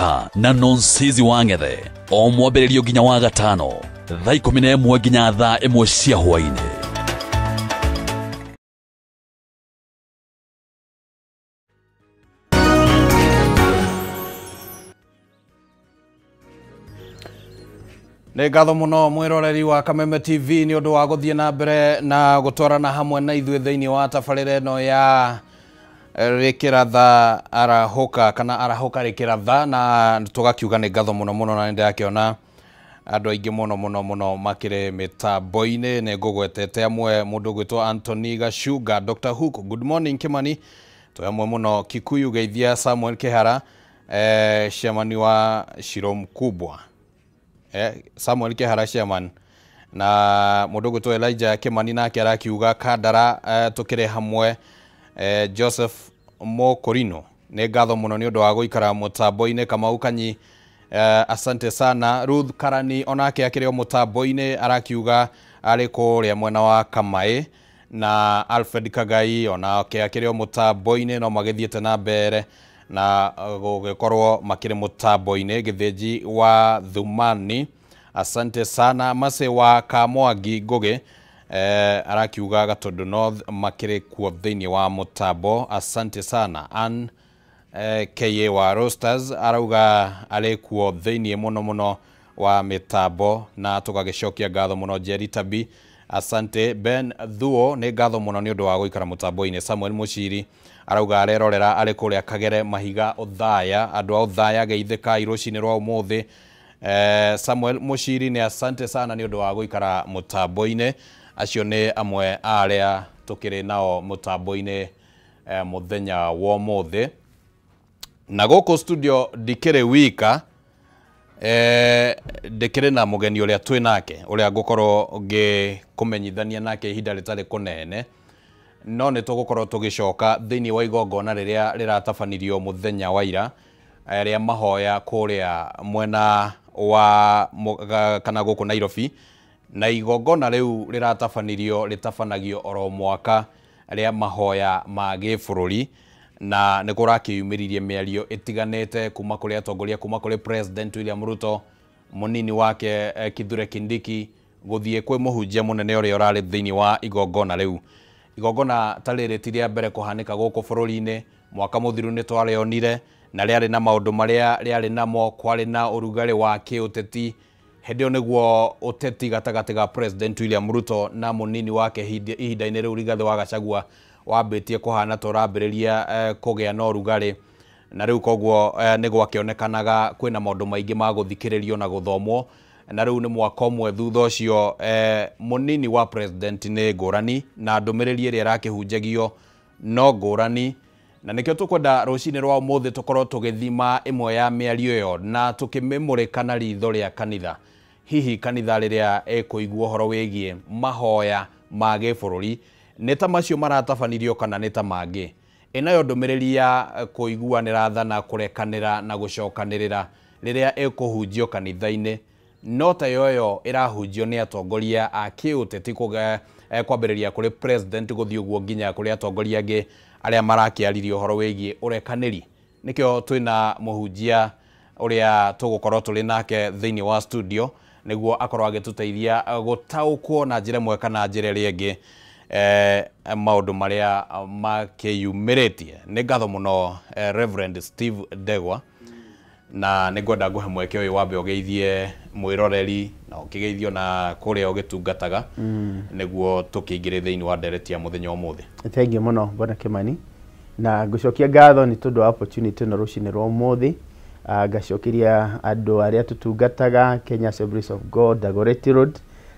Arahũka na Nonsizi Wang'ethe o mwambĩrĩrio nginya wa gatano thaa 11 nginya thaa 1 cia hwaĩ-inĩ. Nĩ ngatho mũno mwĩroreri wa Kameme TV nĩ ũndũ wa gũthiĩ na mbere na gũtwarana hamwe na ithuĩ thĩinĩ wa tabarĩra ĩno ya Rĩkĩratha Arahũka kana Arahũka Rĩkĩratha, na tũgakiuga nĩ ngatho mũno mũno, na nĩ ndĩrakĩona andũ aingĩ mũno mũno mũno makĩrĩ mĩtambo-inĩ. Nĩ ngũgwetete amwe, mũndũ ũgwĩtwo Anthony Gacunga, Dr. Hook, good morning Kimani, twĩ amwe mũno, Kikuyu Geithia, Samuel Kĩhara, chairman wa Shiro Mkubwa, Samuel Kĩhara chairman, na mũndũ ũgwĩtwo Elijah Kimani nake arakiuga Kandara, tũkĩrĩ hamwe. Joseph Mokorino, nĩ ngatho mũno nĩ ũndũ wa gũikara mũtambo-inĩ. Kamau Kanyi, asante sana. Ruth Karani onake akĩrĩ o mũtambo-inĩ, arakiuga arĩ kũrĩa mwena wa Kamaĩ, na Alfred Kagai onake akĩrĩ o mũtambo-inĩ, no magĩthiĩte na mbere na gũgĩkorwo makĩrĩ mũtambo-inĩ. Gĩthĩnji wa Thumani, asante sana. Mase wa Kamwangi Ngũgĩ, arakiuga Gatundu North makĩrĩ kuo thĩinĩ wa mũtambo, asante sana. Ann KA wa Roasters arauga arĩ kuo thĩinĩ mũno mũno wa mĩtambo, na tũgagĩcokia ngatho mũno. Jerry Tabi, asante. Ben Thuo, nĩ ngatho mũno nĩ ũndũ wa gũikara mũtambo-inĩ. Samuel Mũciri arauga arerorera arĩ kũrĩa Kagere Mahiga Othaya, andũ a Othaya geithĩkai rũcinĩ rwa ũmũthĩ. Samuel Mũciri nĩ asante sana nĩ ũndũ wa gũikara mũtambo-inĩ. Acio nĩ amwe a arĩa tũkĩrĩ nao mũtambo-inĩ mũthenya wa ũmũthĩ. Na gũkũ studio ndikĩrĩ wika, ndĩkĩrĩ na mũgeni ũrĩa twĩ nake, ũrĩa ngũkorwo ngĩkũmenyithania nake ihinda rĩtarĩ kũnene, no nĩ tũgũkorwo tũgĩcoka thĩinĩ wa igongona rĩrĩa rĩratabanirio mũthenya wa ira rĩa mahoya kũrĩa mwena wa kana gũkũ Nairobi. Na igongona rĩu rĩratabanirio rĩtabanagio oro mwaka rĩa mahoya ma gĩbũrũri, na nĩ kũrakĩyumĩririe mĩario ĩtiganĩte kuma kũrĩ atongoria, kuma kũrĩ President William Ruto, mũnini wake Kithure Kindiki, gũthiĩ kwĩ mũhunjia mũnene ũrĩa ũrarĩ thĩinĩ wa igongona rĩu. Igongona ta rĩrĩ ti rĩa mbere kũhanĩka gũkũ bũrũri-inĩ. Mwaka mũthiru nĩ twarĩonire na rĩarĩ na maũndũ marĩa rĩarĩ namo, kwarĩ na ũrugarĩ wa kĩũteti. Hĩndĩ ĩyo nĩguo ũteti gatagatĩ ga President William Ruto na mũnini wake ihinda-inĩ rĩu Rigathĩ wa Gachagua wambĩtie kũhana ta ũrambĩrĩria kũgĩa na ũrugarĩ, na rĩu koguo nĩ gwakĩonekanaga kwĩna maũndũ maingĩ ma gũthikĩrĩrio na gũthomwo. Na rĩu nĩ mwaka ũmwe thutha ũcio, mũnini wa president nĩ ngũrani na ndũmĩrĩri ĩrĩa ĩrakĩhunjagio no ngũrani, na nĩkĩo tũkwenda rũcinĩ rwa ũmũthĩ tũkorwo tũgĩthima ĩmwe ya mĩario ĩyo na tũkĩmĩmũrĩka na ritho rĩa kanitha. Hihi kanitha rĩrĩa ĩkũigua ũhoro wĩgiĩ mahoya ma gĩbũrũri nĩ ta macio maratabanirio kana nĩ ta mangĩ? Ĩnayo ndũmĩrĩri ya kũiguanĩra tha na kũrekanĩra na gũcokanĩrĩra rĩrĩa ĩkũhunjio kanitha-inĩ no ta yoyo ĩrahunjio nĩ atongoria a kĩũteti, kwambĩrĩria kũrĩ president gũthiĩ ũguo nginya kũrĩ atongoria angĩ arĩa marakĩaririe ũhoro wĩgiĩ ũrekanĩri. Nĩkĩo twĩna mũhunjia ũrĩa tũgũkorwo tũrĩ nake thĩinĩ wa studio nĩguo akorwo agĩtũteithia gũtaũkwo na njĩra ĩmwe kana njĩra ĩrĩa ĩngĩ maũndũ marĩa makĩyumĩrĩtie. Nĩ ngatho mũno Reverend Steve Ndegwa, na nĩ ngwenda ngũhe mweke ũyũ wambe ũgeithie mwĩroreri na ũkĩgeithio na kũrĩa ũgĩtungataga nĩguo tũkĩingĩre thĩinĩ wa ndereti ya mũthenya ũmũthĩ. Thank you mũno Bwana Kimani, na ngũcokia ngatho nĩ tondũ wa opportunity ĩno rũcinĩ rwa ũmũthĩ. Ngacokeria andũ arĩa tũtungataga Kenya Assemblies of God Dagoretti Road,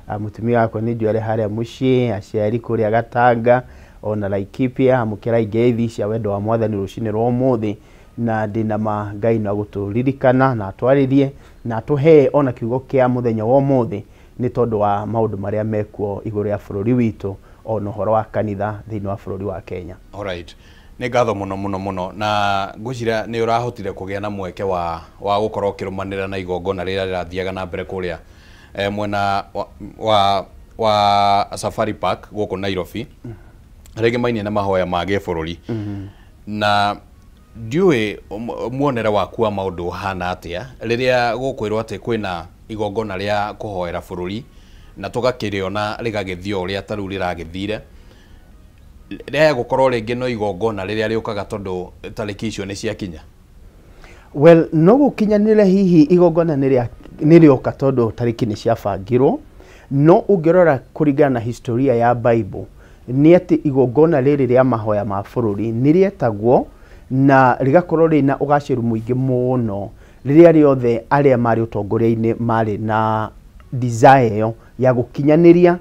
mũtumia wakwa nĩ njũĩ arĩ harĩa mũciĩ, aciari kũrĩa Gatanga ona Laikipia, amũkĩra ngeithi cia wendo wa mwathani rũcinĩ rwa ũmũthĩ, na ndĩna ma Ngai no agũtũririkana na atwarĩrie na atũhe ona kiugo kĩa mũthenya wa ũmũthĩ nĩ tondũ wa maũndũ marĩa mekuo igũrũ rĩa bũrũri witũ ona ũhoro wa kanitha thĩinĩ wa bũrũri wa Kenya. Alright. Nĩ ngatho mũno mũno mũno, na ngwĩciria nĩ ũrahotire kũgĩa na mweke wa gũkorwo ũkĩrũmanĩrĩra na igongona rĩrĩa rĩrathiaga na mbere kũrĩa mwena wa Safari Park gũkũ Nairobi, rĩngĩ mainie na mahoya ma gĩbũrũri. Na Ndiũĩ muonere waku wa maũndũ ũhana atĩa rĩrĩa gũkwĩrwo atĩ kwĩna igongona rĩa kũhoera bũrũri na tũgakĩrĩona rĩgagĩthiĩ o ũrĩa ta rĩu rĩragĩthire, rĩaya gũkorwo rĩngĩ no igongona rĩrĩa rĩũkaga tondũ tarĩki icio nĩ ciakinya? Well, no gũkinyanĩre hihi igongona nĩ rĩoka tondũ tarĩki nĩ ciabangirwo, no ũngĩrora kũringana na historia ya Bible nĩ atĩ igongona rĩrĩ rĩa mahoya ma bũrũri nĩ rĩetagwo na rĩgakorwo rĩna ũgacĩru mũingĩ mũno rĩrĩa rĩothe arĩa marĩ ũtongoria-inĩ marĩ na desire ĩyo ya gũkinyanĩria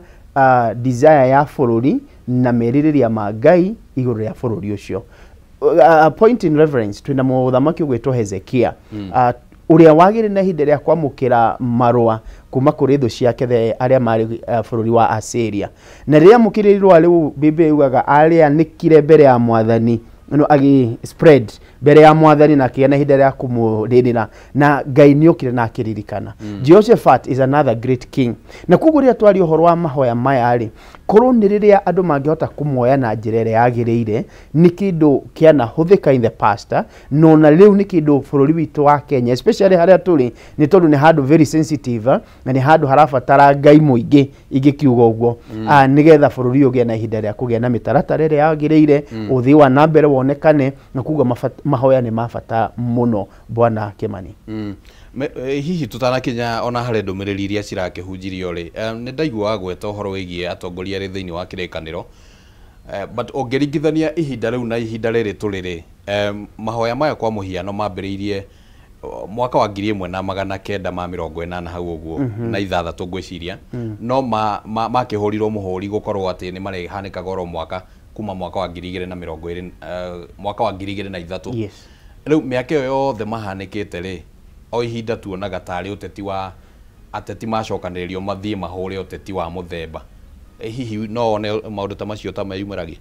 desire ya bũrũri na merirĩria ma Ngai igũrũ rĩa bũrũri ũcio. Point in reference, twĩna mũthamaki ũgwĩtwo Hezekia, ũrĩa wagĩrĩ na ihinda rĩa kwamũkĩra marũa kuma kũrĩ thũ ciake arĩa marĩ bũrũri wa Assyria, na rĩrĩa amũkĩrire irũa rĩu Biblia yugaga arĩanĩkire mbere ya mwathani, no agi spread mbere ya mwathani na akĩgĩa na ihinda rĩa kũmũrĩrĩra, na Ngai nĩ okire na akĩririkana. Jehoshaphat is another great king. Na koguo rĩrĩa twaria ũhoro wa mahoya maya rĩ, korwo nĩ rĩrĩa andũ mangĩhota kũmoya na njĩra ĩrĩa yagĩrĩire, nĩ kĩndũ kĩanahũthĩka in the past, no na rĩu nĩ kĩndũ bũrũri witũ wa Kenya, especially harĩa tũrĩ, nĩ tondũ nĩ handũ very sensitive na nĩ handũ harabatara Ngai mũingĩ ingĩkiuga ũguo, nĩgetha bũrũri ũgĩe na ihinda rĩa kũgĩa na mĩtaratara ĩrĩa yagĩrĩire, ũthii wa na mbere wonekane, na koguo mahoya nĩ ma bata mũno, Bwana Kimani. Hihi tutanakinya ona harĩ ndũmĩrĩri iria cirakĩhunjirio rĩ, nĩ ndaigua gweta ũhoro wĩgiĩ atongoria arĩ thĩinĩ wa kĩrĩkanĩro, but ũngĩringithania ihinda rĩu na ihinda rĩrĩ tũrĩ rĩ, mahoya maya kwa mũhiano mambĩrĩirie mwaka wa 1980 hau ũguo na ithathatũ ngwĩciria, no makĩhũrirwo mũhũri gũkorwo atĩ nĩ marĩhanĩkaga oro mwaka kuma mwaka wa 2020, mwaka wa 2003. Yes. Rĩu mĩaka ĩyo yothe mahanĩkĩte rĩ, o ihinda tuonaga tarĩ ũteti wa ateti macokanĩrĩrio mathiĩ mahũre ũteti wa mũthemba. Hihi no wone maũndũ ta macio ta meyumĩragia?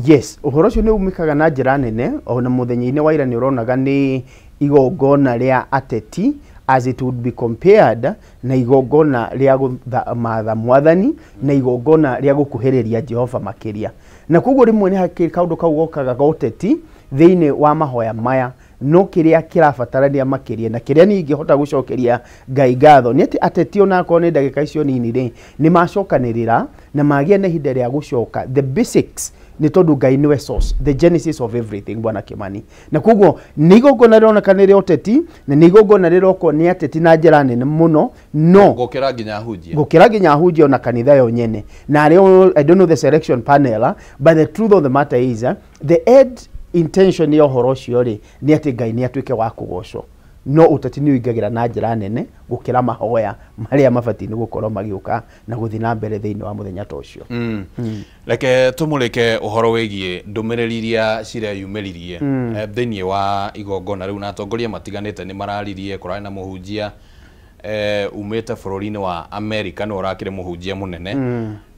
Yes, ũhoro ũcio nĩ umĩkaga na njĩra nene. Ona mũthenya-inĩ wa ira nĩ ũronaga nĩ igongona rĩa ateti as it would be compared na igongona rĩa gũthamatha mwathani na igongona rĩa gũkuhĩrĩria Jehova makĩria, na koguo rĩmwe nĩ hakĩrĩ kaũndũ kau gokaga ga ũteti thĩinĩ wa mahoya maya. No kĩrĩa kĩrabatarania makĩria na kĩrĩa niĩ ingĩhota gũcokeria Ngai ngatho nĩ atĩ ateti onakorwo nĩ ndagĩka icio nini rĩ, nĩ macokanĩrĩra na magĩa na ihinda rĩa gũcoka the basics, nĩ tondũ Ngai nĩwe source, the genesis of everything, Bwana Kimani. Na koguo nĩ igongona rĩroneka nĩ rĩa ũteti na nĩ igongona rĩrokwo nĩ ateti na njĩra nene mũno, no gũkĩra nginya ahunjia, gũkĩra nginya ahunjia ona kanitha yo nyene. Na arĩa, I don't know the selection panel, but the truth of the matter is, the end intention ya ũhoro ũcio rĩ nĩ atĩ Ngai nĩ atuĩke wa kũgocwo, no ũteti nĩ ũingagĩra na njĩra nene gũkĩra mahoya marĩa mabatiĩ nĩ gũkorwo magĩũka na gũthiĩ na mbere thĩinĩ wa mũthenya ta ũcio. Reke tũmũrĩke ũhoro wĩgiĩ ndũmĩrĩri iria cireyumĩririe thĩinĩ wa igongona rĩu, na atongoria matiganĩte nĩ mararirie. Kũrarĩ na mũhunjia umĩte bũrũri-inĩ wa America, nĩwe ũrakĩrĩ mũhunjia mũnene,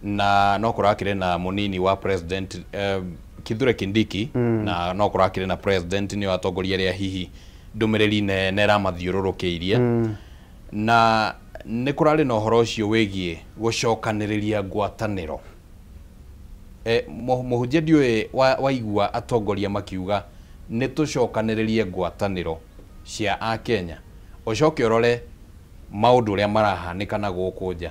na no kũrakĩrĩ na mũnini wa president Kithure Kindiki, na no kũrakĩrĩ na president. Nĩo atongoria arĩa hihi ndũmĩrĩri nene ĩramathiũrũrũkĩirie, na nĩ kũrarĩ na ũhoro ũcio wĩgiĩ gũcokanĩrĩria ngwatanĩro. Mũhunjia, ndiũĩ waigua atongoria makiuga nĩ tũcokanĩrĩrie ngwatanĩro cia akenya, ũcoke ũrore maũndũ ũrĩa marahanĩka na gũkũ nja,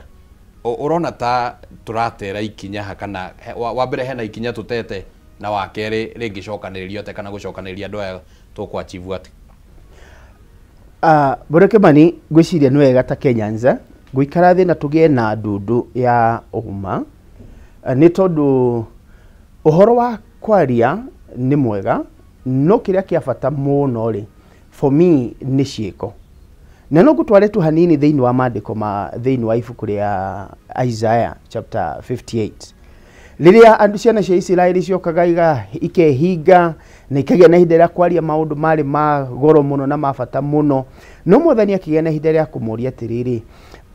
ũrona ta tũratera ikinya ha kana wa mbere hena ikinya tũtete, na wa kerĩ rĩngĩcokanĩrĩrio atĩa kana gũcokanĩrĩria andũ aya tũkũ achieve atĩa? Bwana Kimani, ngwĩciria nĩ wega ta Kenyans gũikara thĩ na tũgĩe na ndundu ya ũma, nĩ tondũ ũhoro wa kwaria nĩ mwega, no kĩrĩa kĩa bata mũno rĩ, for me, nĩ ciĩko. Na no ngũtware tu hanini thĩinĩ wa maandĩko ma thĩinĩ wa ibuku rĩa Isaiah chapter 58, rĩrĩa andũ ciana cia Isiraeli ciokaga ikehinga na ikagĩa na ihinda rĩa kwaria maũndũ marĩ ma goro mũno na ma bata mũno, no mwathani akĩgĩa na ihinda rĩa kũmoria atĩrĩrĩ,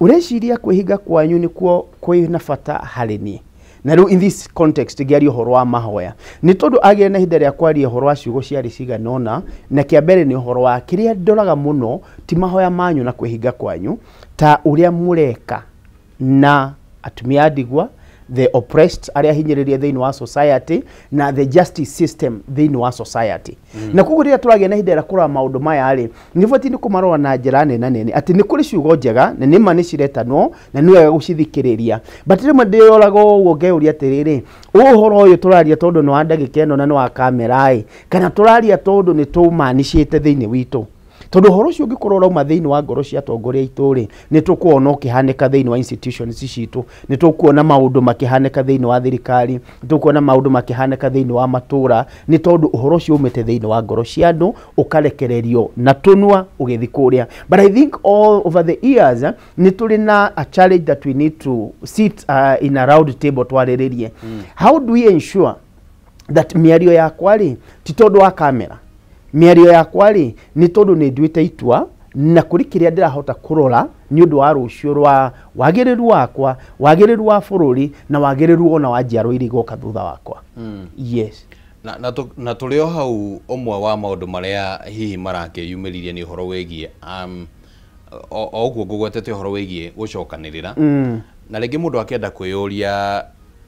ũreciria kwĩhinga kwanyu nĩkuo kwĩna bata harĩ niĩ? Na rĩu in this context ngĩaria ũhoro wa mahoya, nĩ tondũ agĩre na ihinda rĩa kwaria ũhoro wa ciugo ciarĩ cigana ũna, na kĩa mbere nĩ ũhoro wa kĩrĩa ndoraga mũno ti mahoya manyu na kwĩhinga kwanyu ta ũrĩa mũreka na atumia a ndigwa. the oppressed, arĩa hinyĩrĩrie thĩinĩ wa society, na the justice system thĩinĩ wa society. Na koguo rĩrĩa tũragĩa na ihinda rĩa kũrora maũndũ maya rĩ, nĩ batiĩ nĩ kũmarora na njĩra nene nene, atĩ nĩ kũrĩ ciugo njega na nĩma nĩ ciretanwo na nĩ wega gũcithikĩrĩria, but rĩmwe ndĩyoraga ũguo ngeyũria atĩrĩrĩ, ũhoro ũyũ tũraria tondũ nĩ wa ndagĩka ĩno na nĩ wa kamera ĩ, kana tũraria tondũ nĩ tũmanicĩte thĩinĩ witũ? Tondũ ũhoro ũcio ũngĩkorwo ũrauma thĩinĩ wa ngoro cia atongoria aitũ rĩ, nĩ tũkuona ũkĩhanĩka thĩinĩ wa institutions citũ, nĩ tũkuona maũndũ makĩhanĩka thĩinĩ wa thirikari, nĩ tũkuona maũndũ makĩhanĩka thĩinĩ wa matũra, nĩ tondũ ũhoro ũcio umĩte thĩinĩ wa ngoro cia andũ ũkarekererio na tũnua ũgĩthiĩ kũrĩa. But I think all over the years nĩ tũrĩ na a challenge that we need to sit in a round table twarĩrĩrie. How do we ensure that mĩario yakwa rĩ ti tondũ wa kamera, mĩario yakwa rĩ nĩ tondũ nĩ nduĩte itua na kũrĩ kĩrĩa ndĩrahota kũrora nĩ ũndũ wa rũciũ rwa wagĩrĩru wakwa, wagĩrĩru wa bũrũri, na wagĩrĩru ona wa njiaro iria igoka thutha wakwa. Yes. Na tũrĩ o hau, ũmwe wa maũndũ marĩa hihi marakĩyumĩririe nĩ ũhoro wĩgiĩ o ũguo ngũgwetete ũhoro wĩgiĩ gũcokanĩrĩra, na rĩngĩ mũndũ akĩenda kwĩyũria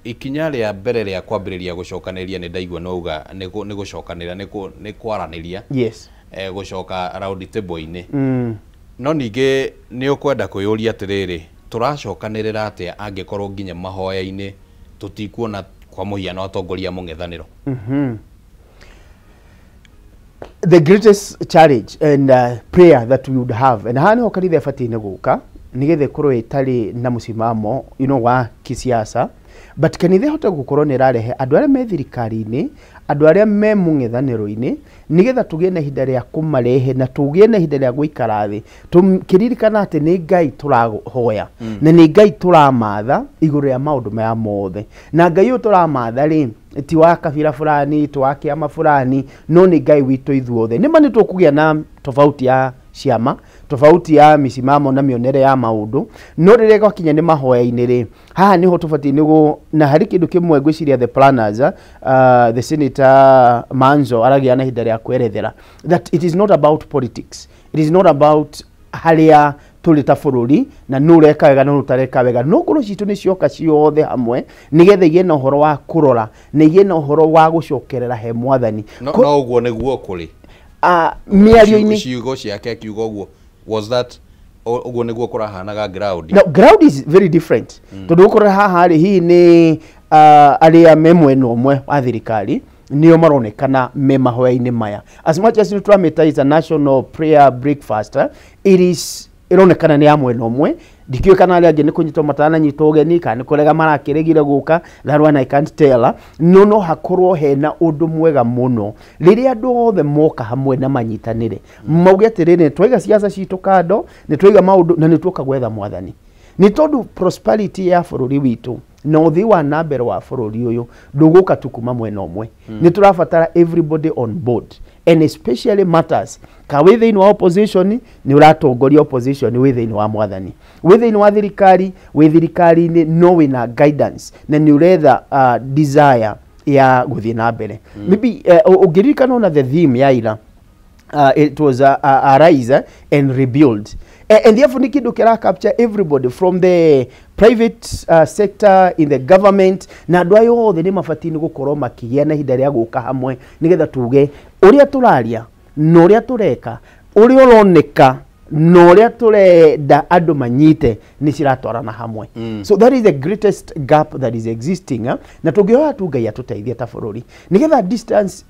ikinya rĩa mbere rĩa kwambĩrĩria gũcokanĩrĩria, nĩ ndaigua no uga nĩ gũcokanĩrĩra, nĩ kwaranĩria, gũcoka round table-inĩ. No ningĩ nĩ ũkwenda kwĩyũria atĩrĩrĩ, tũracokanĩrĩra atĩa angĩkorwo nginya mahoya-inĩ tũtikuona kwa mũhiano atongoria mũng'ethanĩro? The greatest challenge and prayer that we would have, and haha niho kanitha ĩbatiĩ nĩ gũka nĩgetha ĩkorwo ĩtarĩ na mũsimamo wa kisiasa, but kanitha ĩhote gũkorwo nĩ ĩrarehe andũ arĩa me thirikari-inĩ, andũ arĩa me mũng'ethanĩro-inĩ, nĩgetha tũgĩe na ihinda rĩa kũmarehe na tũgĩe na ihinda rĩa gũikara thĩ tũkĩririkana atĩ nĩ Ngai tũrahoya na nĩ Ngai tũramatha igũrũ rĩa maũndũ maya mothe. Na Ngai ũyũ tũramatha rĩ ti wa kabira fulani, ti wa kĩama fulani, no nĩ Ngai witũ ithuothe. Nĩma nĩ tũkũgĩa na tofauti ya ciama, tofauti ya misimamo na mĩonere ya maũndũ, no rĩrĩa gwakinya nĩ mahoya-inĩ rĩ, haha nĩho tũbatiĩ nĩ na harĩ kĩndũ kĩmwe ngwĩciria the planners, the Senator Manzo aragĩa na ihinda rĩa kwerethera that it is not about politics, it is not about harĩa tũrĩ ta bũrũri na nũ ũreka wega na nũ ũtareka wega, no ngoro citũ nĩ cioka ciothe hamwe nĩgetha igĩe na ũhoro wa kũrora na igĩe na ũhoro wa gũcokerera he Mwathani. No ũguo nĩguo kũrĩ mĩario-inĩ ciugo ciake akiuga ũguo, was that ũguo nĩguo kũrahanaga ground? Now, ground is very different, tondũ ũkora haha rĩ hihi nĩ arĩa me mwena ũmwe wa thirikari nĩo maronekana me mahoya-inĩ maya. As much as nĩ tũramĩta is a national prayer breakfast, it is ĩronekana nĩ ya mwena ũmwe. Ndikĩũĩ kana arĩa angĩ nĩ kũnyitwo matananyitwo ũgeni kana nĩ kũrega marakĩregire gũka, that one I can't tell. No hakorwo hena ũndũ mwega mũno rĩrĩa andũ othe moka hamwe na manyitanĩre, mauge atĩrĩrĩ, twaiga ciaca citũ kando, nĩ twaiga maũndũ na nĩ tuoka gwetha Mwathani, nĩ tondũ prosperity ya bũrũri witũ na ũthii wa na mbere wa bũrũri ũyũ ndũgũka tu kuma mwena ũmwe. Nĩ tũrabatara everybody on board, and especially matters ka wĩ thĩinĩ wa opposition, nĩ ũratongoria opposition wĩ thĩinĩ wa Mwathani, wĩ thĩinĩ wa thirikari, wĩ thirikari-inĩ, no wĩna guidance na nĩ ũretha desire ya gũthiĩ na mbere. Maybe ũngĩririkana ona the theme ya ira, it was arise and rebuild. And therefore nĩ kĩndũ kĩra capture everybody from the private sector, in the government, na andũ aya othe nĩ mabatiĩ nĩ gũkorwo makĩgĩa na ihinda rĩa gũka hamwe nĩgetha tuge ũrĩa tũraria na ũrĩa tũreka, ũrĩa ũroneka na ũrĩa tũrenda andũ manyite nĩ ciratwarana hamwe. So that is the greatest gap that is existing, eh? Na tũngĩhoya tu Ngai atũteithie ta bũrũri nĩgetha distance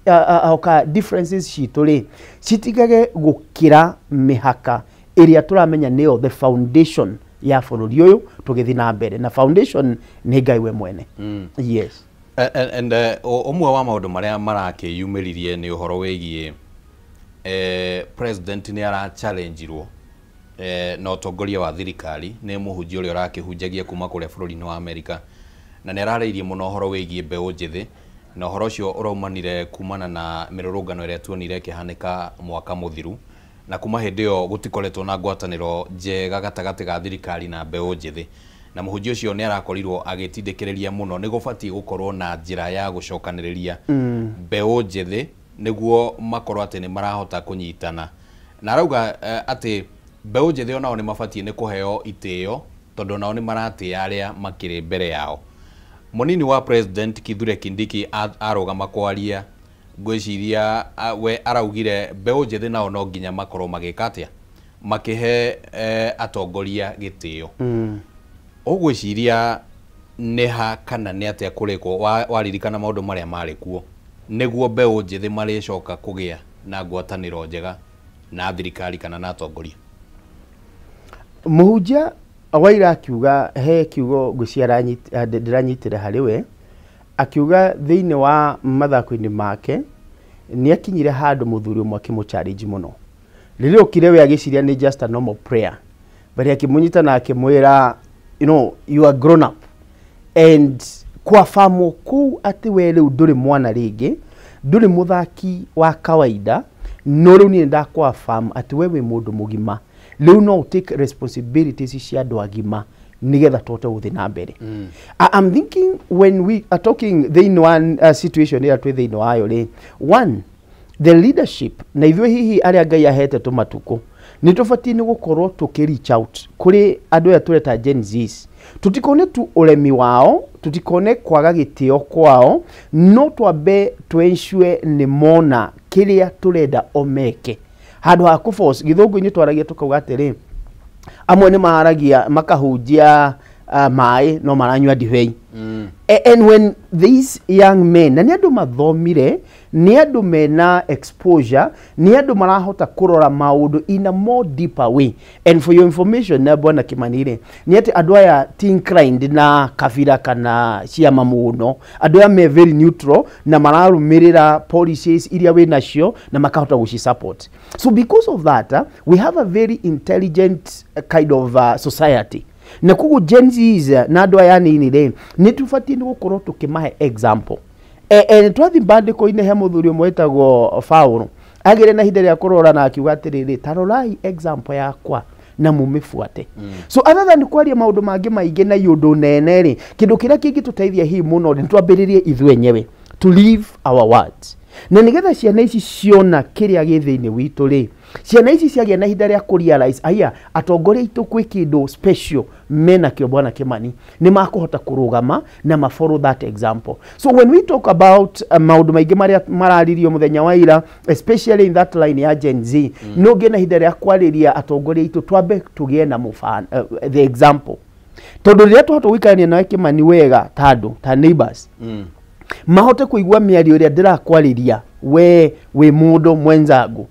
oka differences citũ rĩ citigage gũkĩra mĩhaka ĩrĩa tũramenya nĩyo the foundation ya bũrũri ũyũ tũgĩthiĩ na mbere, na foundation nĩ Ngai we mwene. Yes. And ũmwe wa maũndũ marĩa marakĩyumĩririe nĩ ũhoro wĩgiĩ president nĩ arachallengeirwo na ũtongoria wa thirikari nĩ mũhunjia ũrĩa ũrakĩhunjagia kuma kũrĩa bũrũri-inĩ wa Amerika, na nĩ ararĩirie mũno ũhoro wĩgiĩ mbeũ njĩthĩ, na ũhoro ũcio ũraumanire kumana na mĩrũrũngano ĩrĩa tuonire ĩkĩhanĩka mwaka mũthiru, na kuma hĩndĩ ĩyo gũtikoretwo na ngwatanĩro njega gatagatĩ ga thirikari na mbeũ njĩthĩ. Na mũhunjia ũcio nĩ arakorirwo agĩtindĩkĩrĩria mũno nĩ gũbatiĩ gũkorwo na njĩra ya gũcokanĩrĩria mbeũ njĩthĩ nĩguo makorwo atĩ nĩ marahota kũnyitana, na arauga atĩ mbeũ njĩthĩ onao nĩ mabatiĩ nĩ kũheo itĩo tondũ nao nĩ maratĩĩa arĩa makĩrĩ mbere yao. Munini wa president Kithure Kindiki arũgama kwaria, ngwĩciria we araugire mbeũ njĩthĩ nao no nginya makorwo magĩka atĩa, makĩhe atongoria gĩtĩo. Ũgwĩciria nĩ ha kana nĩ atĩa kũrĩkwo waririkana maũndũ marĩa marĩ kuo nĩguo mbeũ njĩthĩ marĩcoka kũgĩa na ngwatanĩro njega na thirikari kana na atongoria? Mũhunjia Waira akiuga he kiugo ngwĩciria ndĩranyitĩra harĩ we, akiuga thĩinĩ wa mathako-inĩ make nĩ akinyire handũ mũthuri ũmwe akĩmũ-challenge mũno. Rĩrĩa okire we agĩciria nĩ just a normal prayer, but akĩmũnyita na akĩmwĩra, you know, you are grown up, and kwabamwo kũu atĩ we rĩu ndũrĩ mwana rĩngĩ, ndũrĩ mũthaki wa kawaida, no rĩu niĩ ndakwa-affirm atĩ we wĩ mũndũ mũgima, rĩu no take responsibilities cia andũ agima nĩgetha tũhote gũthiĩ na mbere. I'm thinking when we are talking thĩinĩ wa situation ĩrĩa twĩ thĩinĩ wayo rĩ, one, the leadership na ithuĩ hihi arĩa Ngai ahete tũmatukũ nĩ tũbatiĩ nĩ gũkorwo tũkĩ reach out kũrĩ andũ aya tũreta Gen Zs, tũtikone tu ũremi wao, tũtikone kwaga gĩtĩo kwao, no twambe twensure nĩ mona kĩrĩa tũrenda o meke handũ ha kũ force. Gĩthũngũ-inĩ twaragia tũkauga atĩrĩ, amwe nĩ maragia makahunjia maĩ no maranyua ndibei. And when these young men, na nĩ andũ mathomire, nĩ andũ mena exposure, nĩ andũ marahota kũrora maũndũ in a more deeper way. And for your information na bwana Kimani, nĩ atĩ andũ aya ti inclined na kabira kana ciama mũno, andũ aya me very neutral na mararũmĩrĩra policies iria wĩ nacio na makahota gũci support. So because of that, we have a very intelligent kind of society, na koguo Gen Zs na andũ aya anini rĩ, nĩ tũbatiĩ nĩ gũkorwo tũkĩmahe example. Twathiĩ mbandĩko-inĩ he mũthuri ũmwe wĩtagwo Paulo, agĩre na ihinda rĩa kũrora na akiuga atĩrĩrĩ, ta rorai example yakwa na mumĩbuate. So other than kwaria maũndũ mangĩ maingĩ na iũndũ nene rĩ, kĩndũ kĩrĩa kĩngĩtũteithia hihi mũno nĩ twambĩrĩrie ithuĩ enyewe to live our words, na nĩgetha ciana ici ciona kĩrĩa gĩ thĩinĩ witũ rĩ, ciana ici ciagĩa na ihinda rĩa kũ realize aya atongoria aitũ kwĩ kĩndũ special menakĩo, bwana Kimani, nĩ makũhota kũrũgama na ma follow that example. So when we talk about maũndũ maingĩ marĩa mararirio mũthenya wa ira, especially in that line ya Gen Z, no ngĩe na ihinda rĩa kwarĩria atongoria aitũ, twambe tũgĩe na mũbano, the example, tondũ rĩrĩa twahota gũikarania nawe Kimani wega ta andũ ta neighbors, mahote kũigua mĩario ĩrĩa ndĩrakwarĩria, we wĩ mũndũ mwenzangu,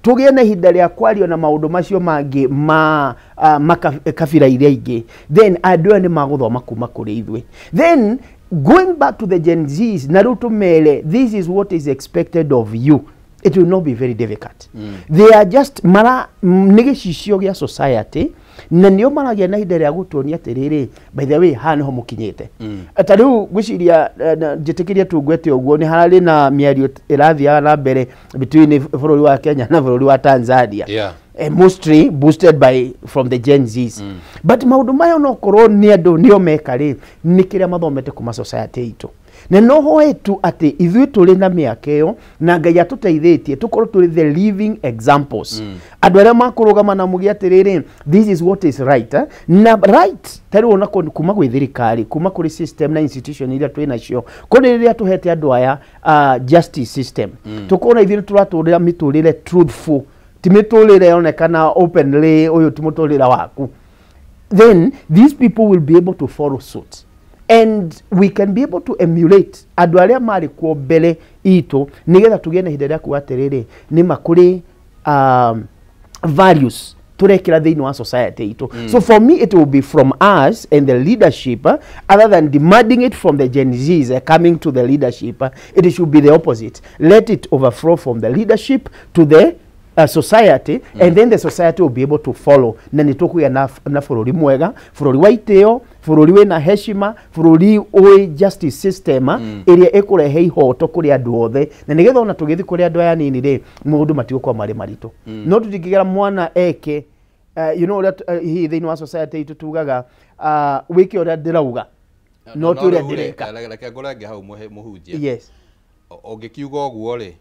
tũgĩe na ihinda rĩa kwario na maũndũ macio mangĩ ma makabira iria ingĩ, then andũ aya nĩ magũthoma kuma kũrĩ ithuĩ. Then going back to the Gen Zs na rĩu tũmere this is what is expected of you, it will not be very difficult. They are just mara nĩ gĩcicio gĩa society, na nĩo maragĩa na ihinda rĩa gũtuonia atĩrĩrĩ, by the way, haha nĩho mũkinyĩte. Ta rĩu ngwĩciria njĩtĩkĩrie tu ngwete ũguo, nĩ hararĩ na mĩario ĩrathiaga na mbere between bũrũri wa Kenya na bũrũri wa Tanzania, mostly boosted by from the Gen Zs. But maũndũ maya onokorwo nĩ andũ nĩo meka rĩ, nĩ kĩrĩa mathomete kuma society itũ, na no hoe tu atĩ ithuĩ tũrĩ na mĩaka ĩyo na Ngai atũteithĩtie tũkorwo tũrĩ the living examples, andũ arĩa makũrũgama na muge atĩrĩrĩ, this is what is right, eh? Na right ta rĩu ona kuma gwĩ thirikari, kuma kũrĩ system na institution iria twĩ nacio, kũrĩ rĩrĩa tũhete andũ aya justice system, tũkona ithuĩ tũratũrĩra mĩtũrĩre truthful, ti mĩtũrĩre yonekana openly ũyũ ti mũtũrĩre waku, then these people will be able to follow suit and we can be able to emulate andũ arĩa marĩ kuo mbere itũ, nĩgetha tũgĩe na ihinda rĩa kuga atĩrĩrĩ, nĩma kũrĩ values turekĩra thĩinĩ wa society itũ. So for me it will be from us and the leadership, other than demanding it from the Gen Zs coming to the leadership, it should be the opposite. Let it overflow from the leadership to the society, and then the society will be able to follow, na nĩ tũkũgĩa na bũrũri mwega, bũrũri wa itĩo, bũrũri wĩna heshima, bũrũri ũĩ justice system ĩrĩa ĩkũrehe ihoto kũrĩ andũ othe, na nĩgetha ona tũgĩthiĩ kũrĩ andũ aya nini rĩ, maũndũ matigũkorwo marĩ maritũ. No tũtingĩgera mwana eke you know ũrĩa hihi thĩinĩ wa society itũ tugaga, wĩke ũrĩa ndĩrauga no ti ũrĩa ndĩreka. Reke ngũrenge hau, mũhunjia. Yes. Ũngĩkiuga ũguo rĩ,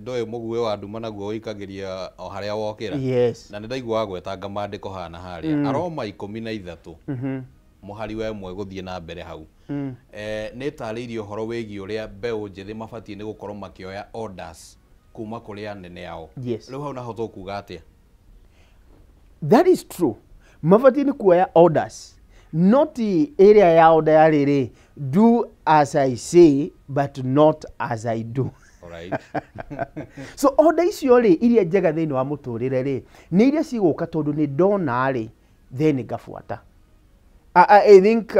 ndũĩ mũguĩ wa nduma naguo ũikagĩria o harĩa wokĩra. Yes. Na nĩ ndaigua gwetanga maandĩko hana harĩa Aroma 13. Mũhari wa 1 gũthiĩ na mbere hau. Nĩ ĩtarĩirie ũhoro wĩgiĩ ũrĩa mbeũ njĩthĩ mabatiĩ nĩ gũkorwo makĩoya orders kuma kũrĩ anene ao. Yes. Rĩu hau naho tũkuga atĩa? That is true. Mabatiĩ nĩ kuoya orders, not ĩrĩa ya order ya rĩrĩ, do as I say but not as I do. Alright. So order icio rĩ, iria njega thĩinĩ wa mũtũrĩre rĩ, nĩ iria cigũka tondũ nĩ ndona rĩ, then ngabuata. I think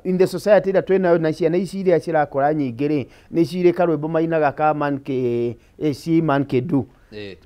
in the society ĩrĩa twĩnayo na ciana ici iria cirakũra nyingĩ rĩ, nĩ cirĩ karwĩmbo mainaga ka man ke si man ke do.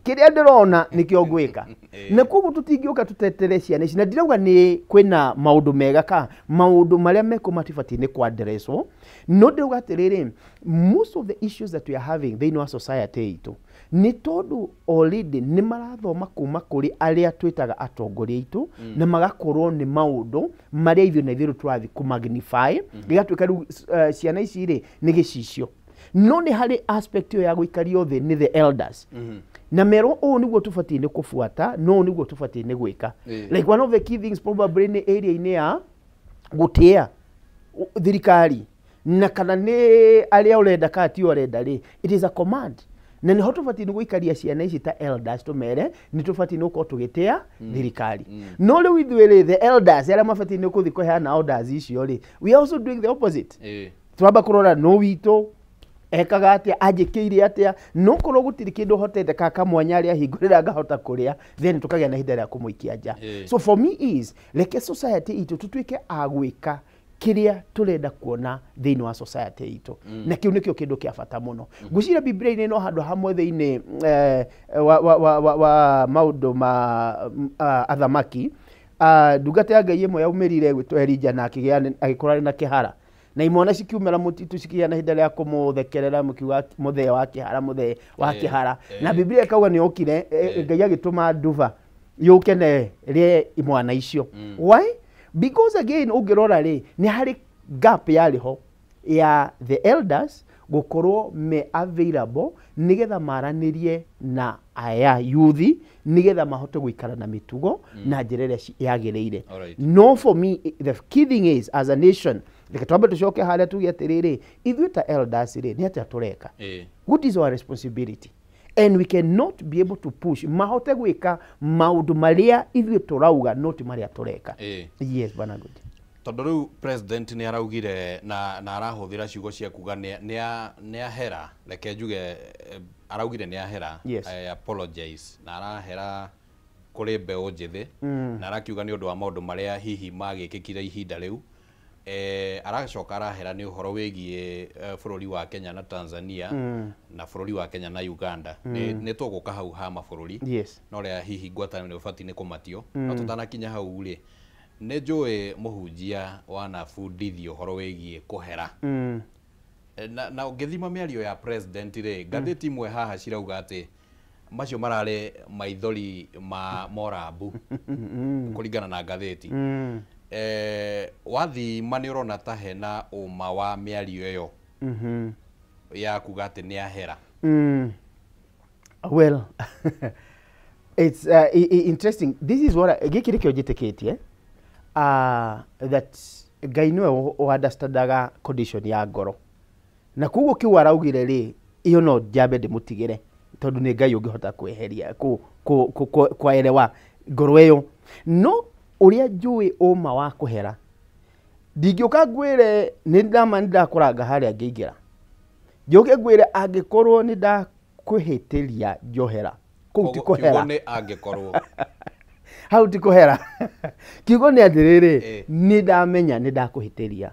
Kĩrĩa ndĩrona nĩkĩo ngwĩka. Na koguo tũtingĩũka tũtetere ciana ici, na ndirauga nĩ kwĩna maũndũ mega ka maũndũ marĩa mekwo matibatiĩ nĩ kwandereswo, no ndĩrauga atĩrĩrĩ, most of the issues that we are having thĩinĩ wa society itũ nĩ tondũ already nĩ marathoma kuma kũrĩ arĩa twĩtaga atongoria aitũ, na magakorwo nĩ maũndũ marĩa ithuĩ na ithuĩ tũrathiĩ kũ magnify, gĩgatuĩka rĩu ciana ici rĩ nĩ gĩcicio. No nĩ harĩ aspect ĩyo ya gũikario thĩ nĩ the elders. Na merwo ũũ nĩguo tũbatiĩ nĩ kũbuata, no ũũ nĩguo tũbatiĩ nĩ gwĩka. Like one of the key things probably nĩ area-inĩ ya gũtĩa thirikari, na kana nĩ arĩa ũrenda kana ti ũrenda rĩ, it is a command. Na nĩho tũbatiĩ nĩ gũikaria ciana ici ta elders tũmere nĩ tũbatiĩ nĩ gũkorwo tũgĩtĩa thirikari. No rĩu ithuĩ rĩ, the elders arĩa mabatiĩ nĩ gũthiĩ kũheana orders icio rĩ, we are also doing the opposite. Twamba kũrora no witũ ekaga atĩa, anjĩkĩire atĩa, no korwo gũtirĩ kĩndũ hotete ka kamwanya arĩa hingũrĩra ngahota kũrĩa, then tũkagĩa na ihinda rĩa kũmũikia nja. So for me is reke society itũ tũtuĩke a gwĩka kĩrĩa tũrenda kuona thĩinĩ wa society itũ. Na kĩu nĩkĩo kĩndũ kĩa bata mũno. Ngwĩciria Biblia-inĩ no handũ hamwe thĩinĩ wa maũndũ ma athamaki, ndungata ya Ngai ĩmwe yaumĩrire gwĩtwo Elija na agĩkora na kĩhara. Na imwana cikiumĩra mũtitũ cikĩgĩa na ihinda rĩa kũmũthekerera mũkiuga mũthee wa kĩhara, mũthee wa kĩhara. Na Biblia ĩkauga nĩ okire, Ngai agĩtũma nduba yũke na ĩrĩe imwana icio. Why? Because again ũngĩrora rĩ, nĩ harĩ gap yarĩ ho ya the elders gũkorwo me available nĩgetha maranĩrie na aya yuthi nĩgetha mahote gũikara na mĩtugo na njĩra ĩrĩa yagĩrĩire. No for me the key thing is as a nation, reke twambe tũcoke harĩa tuge atĩrĩrĩ, ithuĩ ta elders rĩ, nĩ atĩa tũreka? What is our responsibility? And we cannot be able to push mahote gwĩka maũndũ marĩa ithuĩ tũrauga no ti marĩa tũreka. Yes, bwana good. Tondũ rĩu president nĩ araugire na arahũthĩra ciugo cia kuga nĩ ahera, reke njuge araugire nĩ ahera. Yes. I apologize, na arahera kũrĩ mbeũ njĩthĩ, na arakiuga nĩ ũndũ wa maũndũ marĩa hihi magĩkĩkire ihinda rĩu. Aracoka arahera nĩ ũhoro wĩgiĩ bũrũri wa Kenya na Tanzania, na bũrũri wa Kenya na Uganda. Nĩ tũgũka hau ha mabũrũri. Yes. No rĩa hihi ngwatanĩro ĩbatiĩ nĩ kũmatio. No tũtanakinya hau rĩ, nĩ njũĩ mũhunjia wanabundithio ũhoro wĩgiĩ kũhera. Na ũngĩthima mĩario ya president rĩ, ngathĩti imwe haha cirauga atĩ macio mararĩ maithori ma morambu kũringana na ngathĩti. Wathima nĩ ũrona ta hena ũma wa mĩario ĩyo ya kuga atĩ nĩ ahera? Well, it's interesting. This is what gĩkĩ nĩkĩo njĩtĩkĩtie, that Ngai nĩwe ũunderstandaga condition ya ngoro, na koguo kĩu araugire rĩ, ĩyo no njambe ndĩmũtigĩre tondũ nĩ Ngai ũngĩhota kweheria kwaerewa ngoro ĩyo. No ũrĩa njũĩ ũma wa kũhera, ndingĩũka ngwĩre nĩ ndama nĩ ndakũranga harĩa ngĩingĩra, njũke ngwĩre angĩkorwo nĩ ndakwĩhĩtĩria njohera, kũu ti kũhera. Kiugo nĩ angĩkorwo. Hau ti kũhera. Kiugo nĩ atĩrĩrĩ, nĩ ndamenya nĩ ndakũhĩtĩria.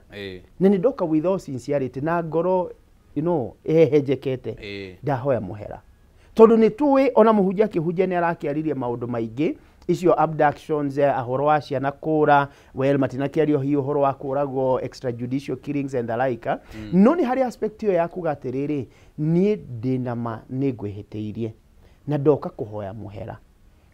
Na nĩ ndoka with all sincerity na ngoro, you know, ĩhehenjekete, ndahoya mũhera. Tondũ nĩ tũĩ ona mũhunjia akĩhunjia nĩ arakĩaririe maũndũ maingĩ, icio abductions, ũhoro wa ciana kũra, well, matinakĩario hihi ũhoro wa kũragwo, extrajudicial killings and the like. No nĩ harĩ aspect ĩyo ya kuga atĩrĩrĩ, niĩ ndĩna ma nĩ ngwĩhĩtĩirie na ndoka kũhoya mũhera.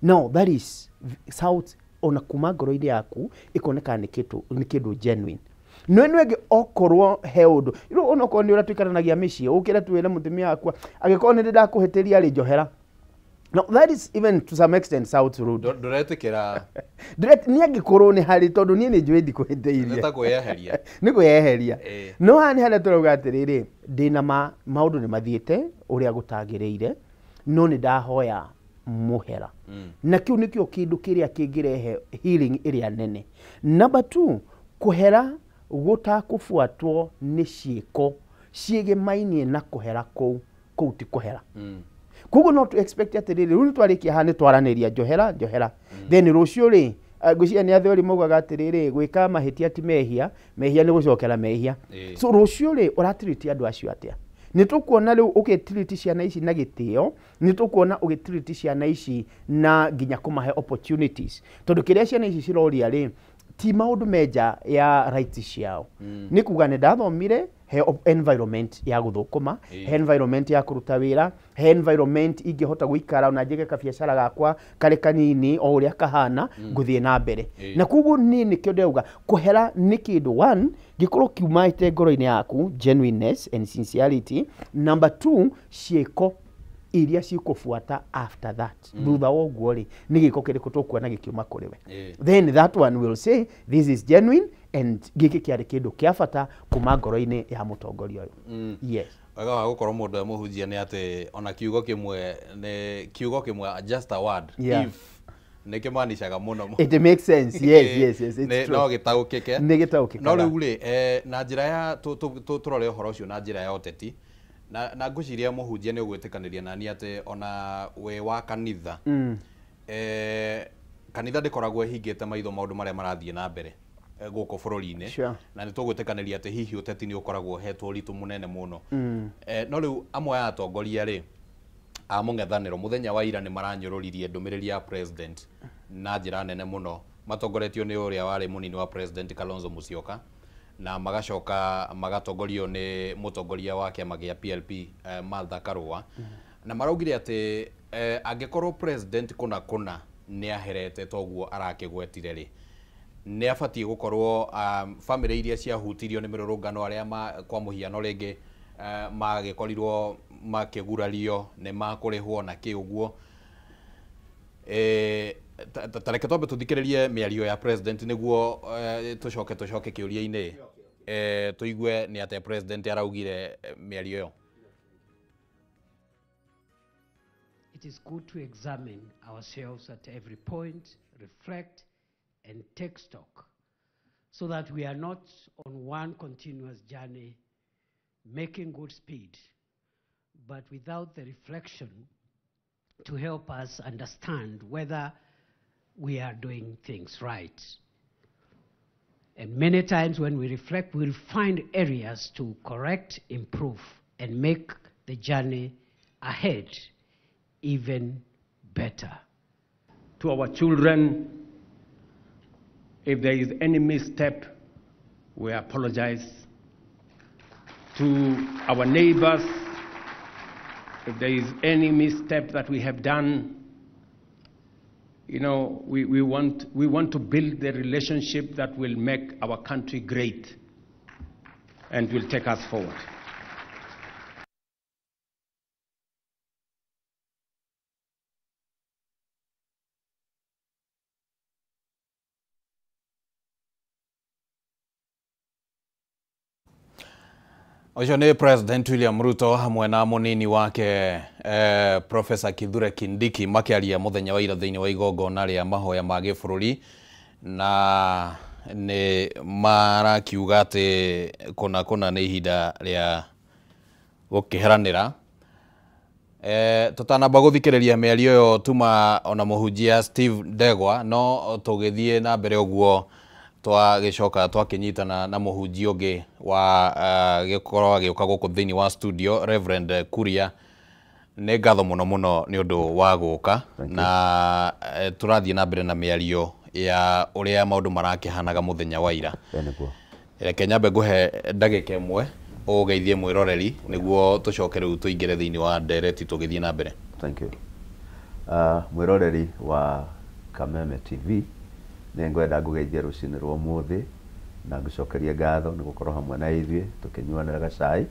No, that is south ona kuma ngoro-inĩ yaku ĩkoneka nĩ kĩndũ genuine. No ĩno ĩngĩ okorwo he ũndũ, rĩu onokorwo nĩ ũrĩa tũikaranagia mĩciĩ, ũkĩre twĩre mũtumia wakwa, angĩkorwo nĩ ndakũhĩtĩria rĩ, njohera. Now that is even to some extent South Road. Ndũretĩkĩra. Nĩ angĩkorwo nĩ harĩ, tondũ niĩ nĩ njũĩ ndikũhĩtĩirie. Nĩ ta kwĩyeheria. Nĩ kwĩyeheria. No haha nĩ harĩa tũrauga atĩrĩrĩ, ndĩna maũndũ nĩ mathiĩte ũrĩa gũtagĩrĩire, no nĩ ndahoya mũhera. Na kĩu nĩkĩo kĩndũ kĩrĩa kĩngĩrehe healing ĩrĩa nene. Number 2, kũhera gũtakũbuatwo nĩ ciĩko ciĩgĩmainie na kũhera kũu, kũu ti kũhera. Koguo no to expect atĩrĩrĩ, rĩu nĩtwarĩkia haha nĩtwaranĩria njohera njohera, then rũciũ rĩ, ngwĩciria nĩ athweri maugaga atĩrĩrĩ, gwĩka mahĩtia ti mehia, mehia nĩ gũcokera mehia. So rũciũ rĩ, ũratiriti andũ acio atĩa? Nĩ tũkuona rĩu ũgĩtiriti ciana ici na gĩtĩo, nĩ tũkuona ũgĩtiriti ciana ici na nginya kũmahe opportunities, tondũ kĩrĩa ciana ici ciroria rĩ, ti maũndũ menja ya rights ciao. Nĩ kuga nĩ ndathomire, he environment ya gũthũkũma, he environment ya kũruta wĩra, he environment ingĩhota gũikara ona njĩke kabiacara gakwa karĩ kanini o ũrĩa kahana, ngũthiĩ na mbere. Na koguo niĩ nĩkĩo ndĩrauga kũhera nĩ kĩndũ one gĩkorwo kiumĩte ngoro-inĩ yaku, genuineness and sincerity. Number 2, ciĩko iria cikũbuata after that. Thutha wa ũguo rĩ, nĩ gĩko kĩrĩkũ tũkuona gĩkiuma kũrĩ we. Then that one will say this is genuine and gĩkĩ kĩarĩ kĩndũ kĩa bata kuma ngoro-inĩ ya mũtongoria ũyũ. Yes. Wega wa gũkorwo mũndũ e mũhunjia nĩ atĩ ona kiugo kĩmwe nĩ kiugo kĩmwe, just a word, if nĩ kĩmanicaga mũno. It makes sense. Yes, yes, yes, it's true. No gĩtaũkĩke. Nĩ gĩtaũkĩkaga. No rĩu rĩ, na njĩra ya tũrore ũhoro ũcio na njĩra ya ũteti, na ngwĩciria mũhunjia nĩ ũgwĩtĩkanĩria nani atĩ ona wĩ wa kanitha, kanitha ndĩkoragwo ĩhingĩte maitho maũndũ marĩa marathiĩ na mbere gũkũ bũrũri-inĩ, na nĩ tũgwĩtĩkanĩria atĩ hihi ũteti nĩ ũkoragwo ũhetwo ũritũ mũnene mũno. No rĩu amwe a atongoria rĩ a mũng'ethanĩro mũthenya wa ira nĩ maranyũrũririe ndũmĩrĩri ya president na njĩra nene mũno, matongoretio nĩ ũrĩa warĩ mũnini wa president Kalonzo Musyoka, na magacoka magatongorio nĩ mũtongoria wa kĩama gĩa PLP Martha Karua, na maraugire atĩ angĩkorwo president kũna kũna nĩ aherete toguo arakĩgwetire rĩ, nĩ abatiĩ gũkorwo family iria ciahutirio nĩ mĩrũrũngano arĩa kwa mũhiano rĩngĩ magĩkorirwo makĩgurario nĩ makũrĩhwo na kĩ ũguo. Ta reke twambe tũthikĩrĩrie mĩario ya president nĩguo tũcoke kĩũria-inĩ, tũigue nĩ atĩa president araugire mĩario ĩyo. It is good to examine ourselves at every point, reflect and take stock, so that we are not on one continuous journey making good speed, but without the reflection to help us understand whether we are doing things right. And many times when we reflect, we'll find areas to correct, improve, and make the journey ahead even better. To our children, if there is any misstep, we apologize. To our neighbors, if there is any misstep that we have done, you know, we want to build the relationship that will make our country great and will take us forward. Ũcio nĩ President William Ruto hamwe na mũnini wake Professor Kithure Kindiki makĩaria mũthenya wa ira thĩinĩ wa igongona rĩa mahoya ma gĩbũrũri, na nĩ marakiuga atĩ kũna kũna nĩ ihinda rĩa gũkĩheranĩra. Tũtanamba gũthikĩrĩria mĩario ĩyo tuma ona mũhunjia Steve Ndegwa, no tũgĩthiĩ na mbere ũguo twagĩcoka twakĩnyitana na mũhunjia ũngĩ wa gĩkorwo agĩũka gũkũ thĩinĩ wa studio, Reverend Kuria. Nĩ ngatho mũno mũno nĩ ũndũ wa gũka, na tũrathiĩ na mbere na mĩario ya ũrĩa maũndũ marakĩhanaga mũthenya wa ira. Reke nyambe ngũhe ndagĩka ĩmwe ũgeithie mwĩroreri nĩguo tũcoke rĩu tũingĩre thĩinĩ wa ndereti tũgĩthiĩ na mbere. Thank you. Mwĩroreri wa Kameme TV, nĩ ngwenda ngũgeithie rũcinĩ rwa ũmũthĩ na ngũcokerie ngatho nĩ gũkorwo hamwe na ithuĩ tũkĩnyuanĩra gacai.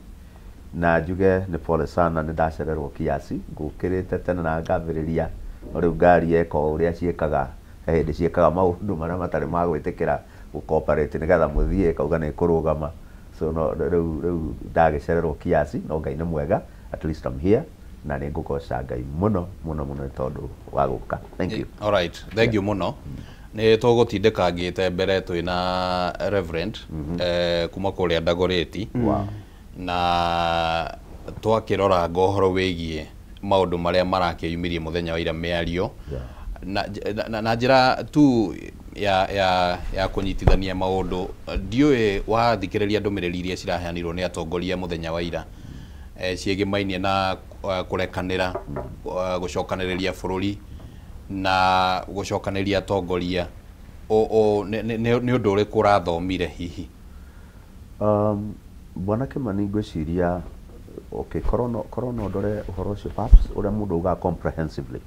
Na njuge nĩ pole sana, nĩ ndacererwo kiasi, ngũkĩrĩte tene na ngambĩrĩria, no rĩu ngari yeka o ũrĩa ciĩkaga, he hĩndĩ ciĩkaga maũndũ marĩa matarĩ ma gwĩtĩkĩra gũcooperate nĩgetha mũthiĩ, ĩkauga nĩ ĩkũrũgama. So no rĩu ndagĩcererwo kiasi, no Ngai nĩ mwega, at least I'm here na nĩ ngũgoca Ngai mũno mũno mũno nĩ tondũ wa gũka. Thank you. Alright, thank you mũno. Nĩ tũgũtindĩkangĩte mbere twĩna Reverend kuma kũrĩa Dagoretti. Na twakĩroranga ũhoro wĩgiĩ maũndũ marĩa marakĩyumĩrie mũthenya wa ira mĩario na njĩra tu ya kũnyitithania maũndũ. Ndiũĩ wathikĩrĩria ndũmĩrĩri iria ciraheanirwo nĩ atongoria mũthenya wa ira, ciĩgĩmainie na kũrekanĩra, gũcokanĩrĩria bũrũri na gũcokanĩrĩria atongoria, nĩ ũndũ ũrĩkũ ũrathomire hihi? Bwana Kimani, ngwĩciria, okay, korwo no ndore ũhoro ũcio perhaps ũrĩa mũndũ augaga comprehensively.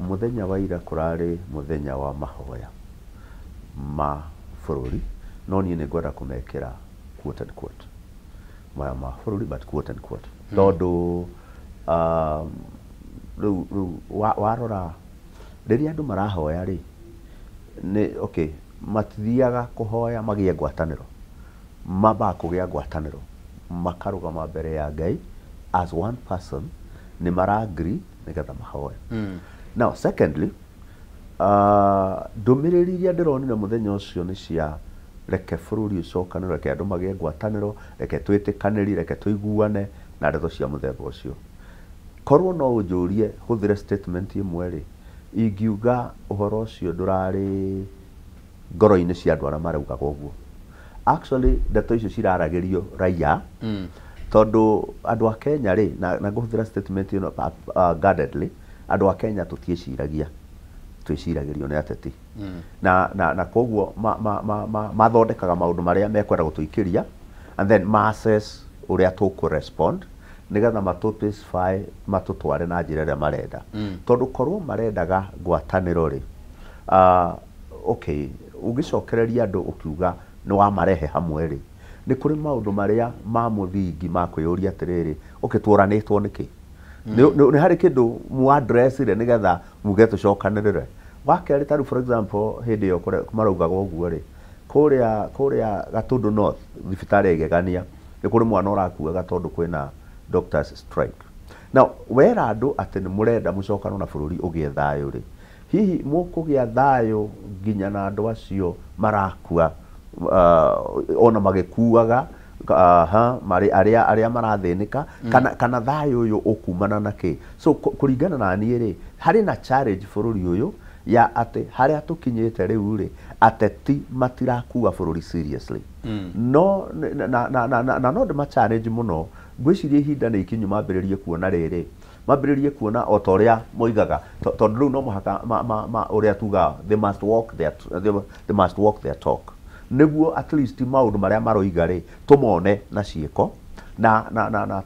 Mũthenya wa ira kũrarĩ mũthenya wa mahoya ma bũrũri, no niĩ nĩ ngwenda kũmekĩra quote and quote, maya ma bũrũri, but quote and quote, tondũ rĩu warora rĩrĩa andũ marahoya rĩ, nĩ okay, matithiaga kũhoya magĩe ngwatanĩro, mambaga kũgĩa ngwatanĩro makarũgama mbere ya Ngai as one person, nĩ mara-agree nĩgetha mahoe. Now secondly, ndũmĩrĩri iria ndĩronire mũthenya ũcio nĩ cia reke bũrũri ũcokanĩrwo, reke andũ magĩe ngwatanĩro, reke twĩtĩkanĩrie, reke tũiguane, na ndeto cia mũthemba ũcio. Korwo no ũnjũrie hũthĩre statement ĩmwe rĩ, ingiuga ũhoro ũcio ndũrarĩ ngoro-inĩ cia andũ arĩa maraugaga ũguo. Actually, ndeto icio ciraragĩrio raia, tondũ andũ a Kenya rĩ, na ngũhũthĩra statement ĩno guardedly, andũ a Kenya tũtiĩciragia, twĩciragĩrio nĩ ateti, na koguo mathondekaga maũndũ marĩa mekwenda gũtũikĩria and then ma assess ũrĩa tũkũ respond nĩgetha matũ pacify, matũtware na njĩra ĩrĩa marenda. Tondũ korwo marendaga ngwatanĩro rĩ, okay, ũngĩcokereria andũ ũkiuga nĩ wamarehe hamwe rĩ, nĩ kũrĩ maũndũ marĩa ma mũthingi ma kwĩyũria atĩrĩrĩ, okay, tũranĩtwo nĩkĩ? Nĩ harĩ kĩndũ mwadressire nĩgetha muge tũcokanĩrĩre? Wa kerĩ, tarĩu for example, hĩndĩ ĩyo maraugaga ũguo rĩ, kũrĩa Gatundu North, thibitarĩ ya Igegania, nĩ kũrĩ mwana ũrakuaga tondũ kwĩna doctors strike. Now wera andũ atĩ nĩ mũrenda mũcokano na bũrũri ũgĩe thayũ rĩ, hihi mũkũgĩa thayũ nginya na andũ acio marakua, ona magĩkuaga, aha, marĩ arĩa marathĩnĩka, kana thayũ ũyũ ũkumana na kĩ? So kũringana na niĩ rĩ, harĩ na challenge bũrũri ũyũ ya atĩ harĩa tũkinyĩte rĩu rĩ, ateti matirakua bũrũri seriously. No na no ndĩma challenge mũno. Ngwĩciria ihinda nĩ ikinyu mambĩrĩrie kuona rĩrĩ, mambĩrĩrie kuona o ta ũrĩa moigaga, tondũ rĩu no mũhaka ũrĩa tugaga, they must walk their talk, nĩguo at least maũndũ marĩa maroiga rĩ, tũmone na ciĩko. Na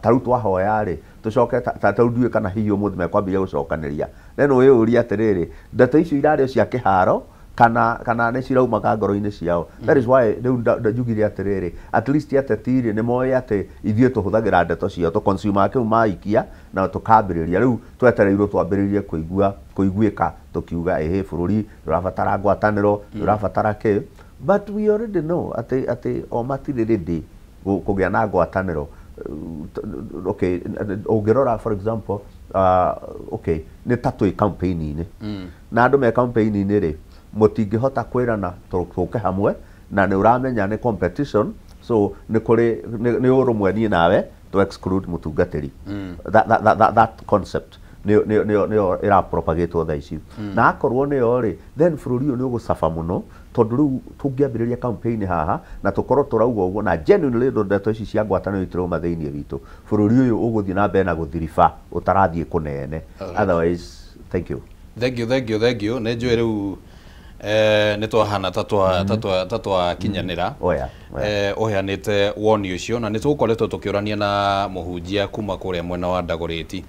tarĩu twahoya rĩ, tũcoke ta rĩu ndiũĩ kana hihi ũmũthĩ mekwambĩrĩria gũcokanĩria, then wĩyũrie atĩrĩrĩ, ndeto icio irarĩ o cia kĩharo kana nĩ ciraumaga ngoro-inĩ ciao? That is why rĩu njugire atĩrĩrĩ, at least ateti rĩ, nĩ moĩ atĩ ithuĩ tũhũthagĩra ndeto ciao, tũ kĩu maikia na tũkambĩrĩria. Rĩu twetereirwo twambĩrĩrie kũigua kũiguĩka tũkiuga ĩhĩ, bũrũri ndũrabatara ngwatanĩro, ndũrabatara kĩ, but we already know atĩ o matirĩ ready kũgĩa na ngwatanĩro. Okay, ũngĩrora for example, okay, nĩ ta twĩ campaign-inĩ, na andũ me campaign-inĩ rĩ, mũtingĩhota kwĩrana tũke hamwe, na nĩ ũramenya nĩ competition, so nĩ kũrĩ nĩ ũrũmwe niĩ nawe to exclude mũtungatĩri. That concept nĩyo ĩra-propagate thaa ici, na akorwo nĩyo rĩ, then bũrũri ũyũ nĩ ũgũcaba mũno, tondũ rĩu tũngĩambĩrĩria campaign haha na tũkorwo tũrauga ũguo na genuinely ndeto ici cia ngwatanĩro itirauma thĩinĩ witũ, bũrũri ũyũ ũgũthiĩ na mbere na gũthiriba ũtarathiĩ kũnene. Otherwise, thank you. Thank you, thank you, thank you. Nĩ njũĩ rĩu nĩ twahana ta twakinyanĩra. Oya. Ũheanĩte woni ũcio, na nĩ tũgũkoretwo tũkĩũrania na mũhunjia kuma kũrĩa mwena wa Dagoretti.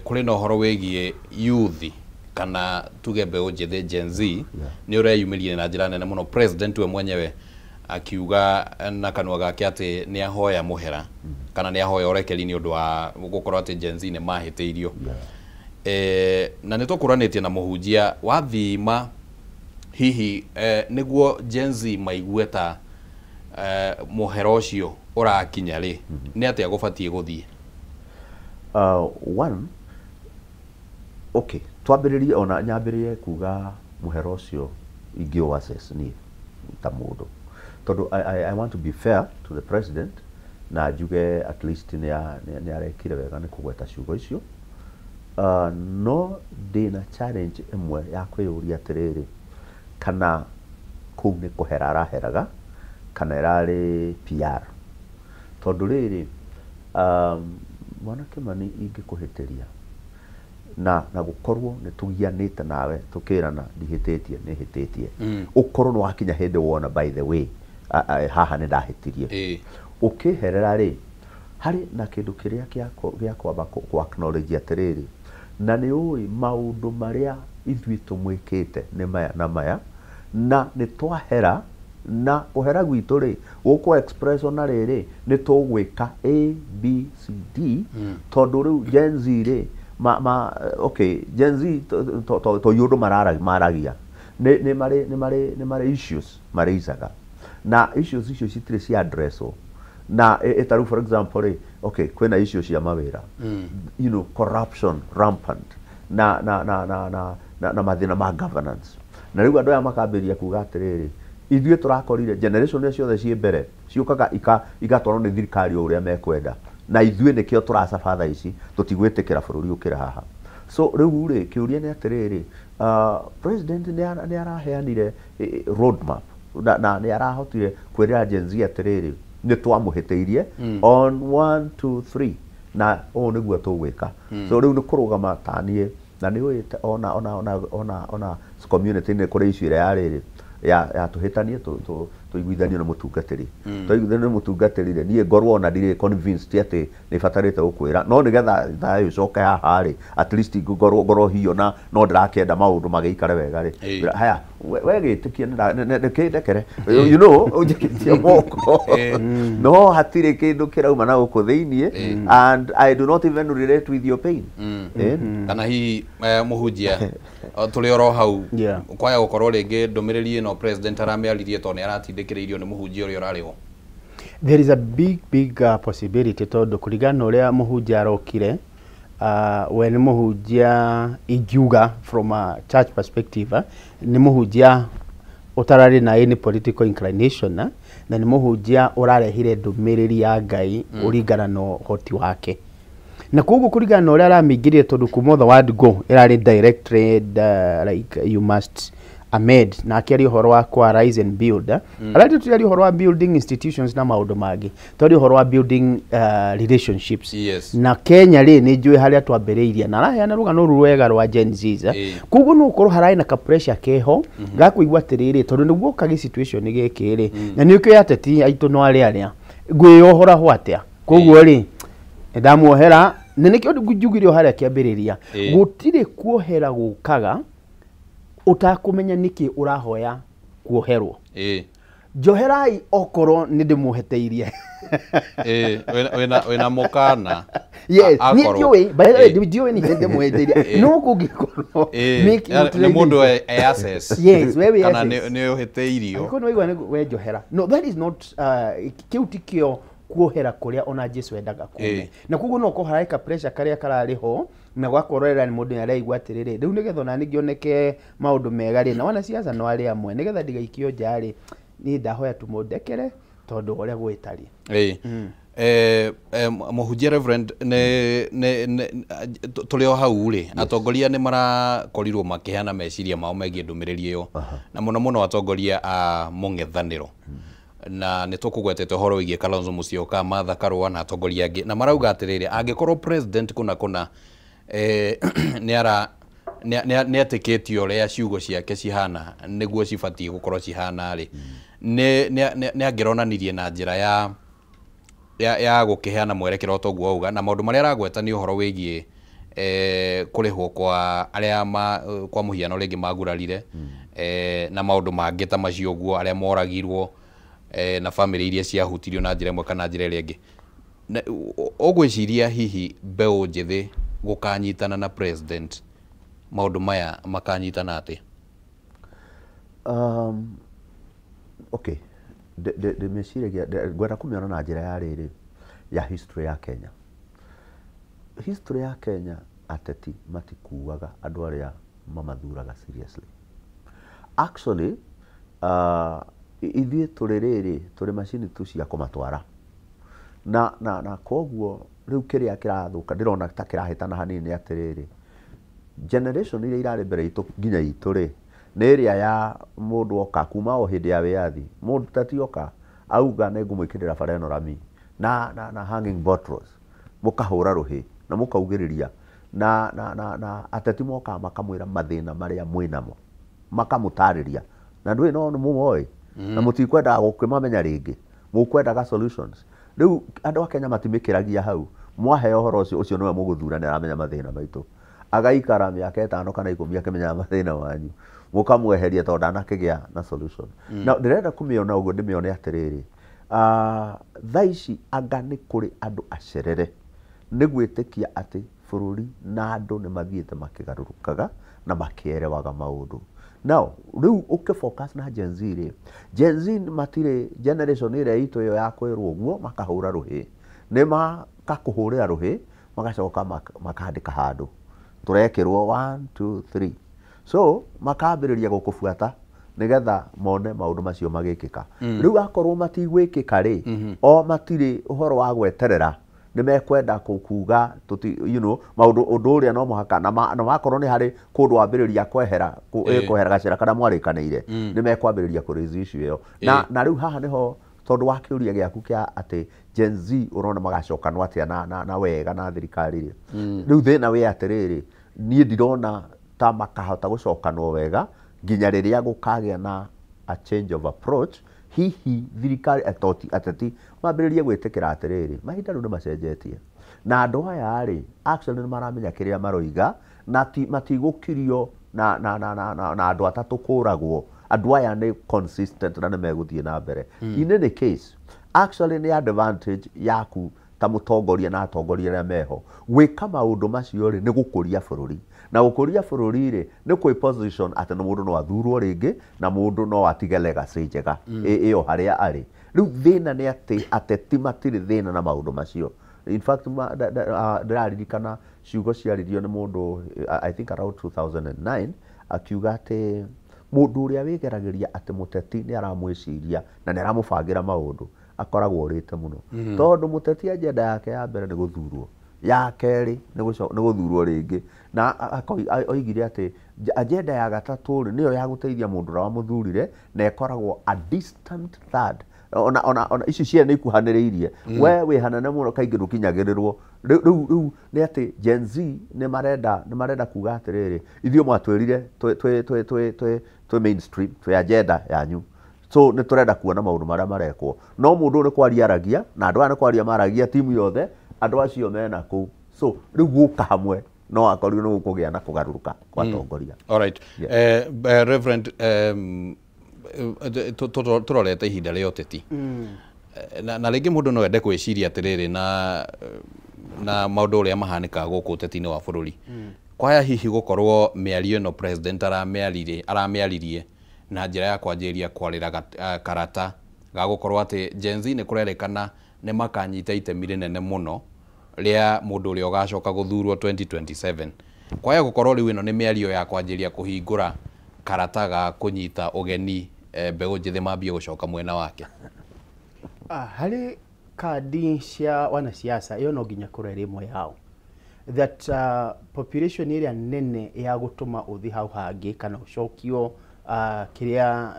Kũrĩ na ũhoro wĩgiĩ youth, kana tuge mbeũ njĩthĩ, Gen Z, nĩ ũreyumĩria na njĩra nene mũno. President we mwenyewe Akiuga na kanua gake atĩ nĩ ahoya mũhera kana nĩ ahoya ũrekeri nĩ ũndũ wa gũkorwo atĩ Gen Z nĩ mahĩtĩirio. Na nĩ tũkũranĩtie na mũhunjia wa thima hihi nĩguo Gen Z maigue ta mũhera ũcio ũrakinya rĩ, nĩ atĩa gũbatiĩ gũthiĩ? One, okay, twambĩrĩrie ona nyambĩrĩrie kuga mũhera ũcio ingĩũ assess niĩ ta mũndũ, tondũ I want to be fair to the president na njuge at least nĩ arekire wega nĩ kũgweta ciugo icio. No ndĩna challenge ĩmwe ya kwĩyũria atĩrĩrĩ, kana kũu nĩ kũhera araheraga kana ĩrarĩ PR? Tondũ rĩrĩ, mwana Kĩmani, ingĩkũhĩtĩria na gũkorwo nĩ tũgianĩte nawe tũkĩrana ndihĩtĩtie nĩ hĩtĩtie, ũkorwo nĩ wakinya hĩndĩ wona, by the way, haha nĩ ndahĩtirie, ũkĩherera rĩ, harĩ na kĩndũ kĩrĩa gĩa kwamba kũ acknowledge atĩrĩrĩ, na nĩ ũĩ maũndũ marĩa ithuĩ tũmwĩkĩte nĩ maya na maya, na nĩ twahera, na kũhera gwitũ rĩ gũkũ express ona rĩrĩ nĩ tũgwĩka A B C D. Tondũ rĩu Gen Z rĩ, ma okay, Gen Z to ũndũ maragia nĩ marĩ issues marĩicaga, na issues icio citirĩ cia addresswo na ĩtaru. For example rĩ, okay, kwĩna issues cia mawĩra, corruption rampant na mathĩna ma governance, na rĩu andũ aya makambĩrĩria kuga atĩrĩrĩ, ithuĩ tũrakorire generation iria ciothe ciĩ mbere ciũkaga igatwarwo nĩ thirikari o ũrĩa mekwenda, na ithuĩ nĩkĩo tũracaba thaa ici tũtigwĩtĩkĩra bũrũri ũkĩra haha. So rĩu rĩ, kĩũria nĩ atĩrĩrĩ, president nĩ araheanire roadmap na nĩ arahotire kwĩrĩra Gen Z atĩrĩrĩ, nĩ twamũhĩtĩirie on 1 2 3 na ũũ nĩguo tũgwĩka. So rĩu nĩ kũrũgama taniĩ na nĩ ũĩ ona community nĩ kũrĩ issue ĩrĩa yarĩrĩ ya tũhĩtanie tũiguithanio na mũtungatĩri, twaiguithanio na mũtungatĩri rĩ, niĩ ngorwo ona ndirĩ convinced atĩ nĩ batarĩte gũkwĩra, no nĩgetha thayũ ũcoke haha rĩ, at least ngorwo hiyo na no ndĩrakĩenda maũndũ magĩikare wega rĩ. Haya, we gĩtĩkie nĩkĩndekere, ũnjĩkĩtie moko, no hatirĩ kĩndũ kĩrauma na gũkũ thĩiniĩ, and I do not even relate with your pain. Kana hihi mũhunjia, tũrĩ oro hau, kwaya gũkorwo rĩngĩ ndũmĩrĩri ĩno president aramĩaririe tondũ nĩ aratindĩkĩrĩirio nĩ mũhunjia ũrĩa ũrarĩ ho? There is a big big possibility, tondũ kũringana na ũrĩa mũhunjia arokire, we nĩ mũhunjia ingiuga from a church perspective, nĩ mũhunjia ũtararĩ na any political inclination, na nĩ mũhunjia ũrarehire ndũmĩrĩri ya Ngai ũringana na ũhoti wake, na koguo kũringana na ũrĩa aramĩingĩrire, tondũ kuma the word go ĩrarĩ directed, like you must amend, na akĩaria ũhoro wa kwa rise and build, eh? Ararĩ tũtiaria ũhoro wa building institutions na maũndũ mangĩ, twaria ũhoro wa building relationships. Na Kenya rĩ, nĩ njũĩ harĩa twambĩrĩirie, na araheana rũgano rũu rwega rwa Gen Z, eh? Koguo no ũkorwo hararĩ na ka pressure keho ga kũigua atĩrĩrĩ, tondũ nĩguo oka gĩ situation gĩkĩ rĩ, na nĩ ũkĩoĩ ateti aitũ no arĩa arĩa ngwĩyohora ho atĩa, koguo rĩ, ndamuohera, na nĩkĩo njugire o harĩa kĩambĩrĩria, gũtirĩ kuohera gũkaga ũtakũmenya nĩkĩ ũrahoya kuoherwo. Njoherai okorwo nĩ ndĩmuheteirie. Wĩna mũkana. Yes, niĩ akorwo. Ndiũĩ, by the way, ndiũĩ nĩ ndĩmuheteirie, no kũngĩkorwo Nĩ mũndũ e access Yes, we wĩ kana access. nĩ ũhĩtĩirio. Angĩkorwo nĩ waigua nĩ we njohera, no, that is not, kĩu tikĩo kuohera kũrĩa ona Jesu endaga kume. Na koguo no ũkorwo hararĩ ka pressure karĩa kararĩ ho, na gwakorwo nĩ mũndũ nĩ araigua atĩrĩrĩ, rĩu nĩgetha ona ngĩoneke maũndũ mega rĩ, na wanasiasa no arĩa amwe, nĩgetha ndigaikio nja rĩ, niĩ ndahoya tu mũndekere tondũ wa ũrĩa gwĩtariĩ. Mũhunjia Reverend, nĩ tũrĩ o hau rĩ, atongoria nĩ marakorirwo makĩheana meciria mao megiĩ ndũmĩrĩri ĩyo, na mũno mũno atongoria a mũng'ethanĩro, na nĩ tũkũgwetete ũhoro wĩgiĩ Kalonzo Musyoka, Martha Karũa na atongoria angĩ, na marauga atĩrĩrĩ, angĩkorwo president kũna kũna nĩ ara nĩ etĩkĩtie ũrĩa ciugo ciake cihana nĩguo cibatiĩ gũkorwo cihana rĩ, nĩ angĩronanirie na njĩra ya gũkĩheana mwerekera toguo auga, na maũndũ marĩa aragweta nĩ ũhoro wĩgiĩ kũrĩhwo kwa arĩa ma, kwa mũhiano rĩngĩ magurarire, na maũndũ mangĩ ta macio ũguo, arĩa moragirwo. na family iria ciahutirio na njĩra ĩmwe kana njĩra ĩrĩa ĩngĩ. Ũgwĩciria hihi mbeũ njĩthĩ gũkanyitana na president maũndũ maya makanyitana atĩa? Okay, ndĩmĩciragia ngwenda kũmĩona na njĩra ya rĩrĩ ya history ya Kenya. History ya Kenya, ateti matikuaga andũ arĩa mamathuraga seriously. Actually, ithuĩ tũrĩ rĩrĩ, tũrĩ macini tu cia kũmatwara na koguo rĩu kĩrĩa kĩrathũka ndĩrona ta kĩrahĩtana hanini nĩ atĩrĩrĩ, generation iria irarĩ mbere itũ nginya itũ rĩ, nĩ ĩrĩa ya mũndũ oka kuma o hĩndĩ ya wĩyathi, mũndũ tati oka auga nĩ ngũmwĩkĩrĩra bara ĩno rami na hanging bottles, mũkahũra rũhĩ na mũkaugĩrĩria na ateti mokaga makamwĩra mathĩna marĩa mwĩnamo, makamũtarĩria na ndũĩ no nĩ mũmoĩ na mũtikwendaga gũkĩmamenya rĩngĩ, mũkwendaga solutions. Rĩu andũ a Kenya matimĩkĩragia hau, mwaheo ũhoro ũcio, ũcio nĩwe mũgũthura, nĩ aramenya mathĩna maitũ, agaikara mĩaka 5 kana 10 akĩmenyaga mathĩna manyu, mũkamweheria tondũ ndanakĩgĩa na solution. Na ndĩrenda kũmĩona ũguo, ndĩmĩone atĩrĩrĩ, thaa ici anga nĩ kũrĩ andũ acerere nĩ gwĩtĩkia atĩ bũrũri na andũ nĩ mathiĩte makĩgarũrũkaga na makĩerewaga maũndũ. Now rĩu ũkĩ focus na Gen Z rĩ, Gen Z matirĩ generation ĩrĩa itũ ĩyo ya kwĩrwo ũguo makahũra rũhĩ, nĩ makakũhũrĩra rũhĩ magacoka makandĩka handũ tũrekĩrwo 1 2 3, so makambĩrĩria gũkũbuata nĩgetha mone maũndũ macio magĩkĩka. Rĩu akorwo matigwĩkĩka rĩ, o matirĩ ũhoro wa gweterera, nĩ mekwenda kuga tuti maũndũ ũndũ ũrĩa no mũhaka na wakorwo nĩ harĩ kũndũ wambĩrĩria kwehera kwehera gacĩra karĩa mwarĩkanĩire, nĩ mekwambĩrĩria kũ raise issue ĩyo. Na rĩu haha nĩho tondũ wa kĩũria gĩaku kĩa atĩ Gen Z ũrona magacokanwo atĩa na wega na thirikari rĩ, rĩu thĩna wĩ atĩrĩrĩ, niĩ ndirona ta makahota gũcokanwo wega nginya rĩrĩa gũkagĩa na a change of approach. Hihi thirikari ateti mambĩrĩrie gwĩtĩkĩra atĩrĩrĩ, mahinda rĩu nĩ macenjetie na andũ aya rĩ actually nĩ maramenya kĩrĩa maroiga na matigũkirio na andũ atatũ kũragwo. Andũ aya nĩ consistent na nĩ megũthiĩ na mbere. In any case, actually nĩ advantage yaku ta mũtongoria na atongoria arĩa meho gwĩka maũndũ macio rĩ, nĩ gũkũria bũrũri, na gũkũria bũrũri rĩ, nĩ kwĩ position atĩ nĩ mũndũ no athurwo rĩngĩ na mũndũ no atige legacy njega ĩyo harĩa arĩ. Rĩu thĩna nĩ atĩ ateti matirĩ thĩna na maũndũ macio. In fact, ndĩraririkana ciugo ciaririo nĩ mũndũ I think around 2009, akiuga atĩ mũndũ ũrĩa wĩgeragĩria atĩ mũteti nĩ aramwĩciria na nĩ aramũbangĩra maũndũ akoragwo orĩte mũno, tondũ mũteti agenda yake ya mbere nĩ gũthurwo, ya kerĩ nĩ gũthurwo rĩngĩ, na oigire atĩ agenda ya gatatũ rĩ, nĩyo ya gũteithia mũndũ ũrĩa wamũthurire, na ĩkoragwo a distant third. Ona ici cierĩ nĩ ikuhanĩrĩirie, we wĩ hanene mũno kaingĩ ndũkinyagĩrĩrwo. Rĩu nĩ atĩ Gen Z nĩ marenda kuga atĩrĩrĩ, ithuĩ mwatwĩrire twĩ mainstream, twĩ agenda yanyu, so nĩ tũrenda kuona maũndũ marĩa marekwo. No mũndũ ũyũ nĩ kwaria aragia na andũ aya nĩ kwaria maragia, timu yothe andũ acio mena kũu, so rĩu gũka hamwe no akorirwo nĩ gũkũgĩa na kũgarũrũka kwa atongoria. Alright. Yeah. Reverend, tũrorete ihinda rĩa ũteti. Na rĩngĩ mũndũ no ende gwĩciria atĩrĩrĩ, na maũndũ ũrĩa mahanĩkaga gũkũ ũteti-inĩ wa bũrũri, kwaya hihi gũkorwo mĩario ĩno president aramĩaririe na njĩra ya kwanjĩrĩria kwarĩra karata ga gũkorwo atĩ Gen Z nĩ kũrerĩkana nĩ makanyita itemi rĩnene mũno rĩa mũndũ ũrĩa ũgacoka gũthurwo 2027, kwaya gũkorwo rĩu ĩno nĩ mĩario ya kwanjĩrĩria kũhingũra karata ga kũnyita ũgeni mbeũ njĩthĩ mambie gũcoka mwena wake? Harĩ kandi cia wanasiasa ĩyo no nginya kũrwo ĩrĩ ĩmwe yao, that population ĩrĩa nene ya gũtũma ũthi hau hangĩ kana ũcokio kĩrĩa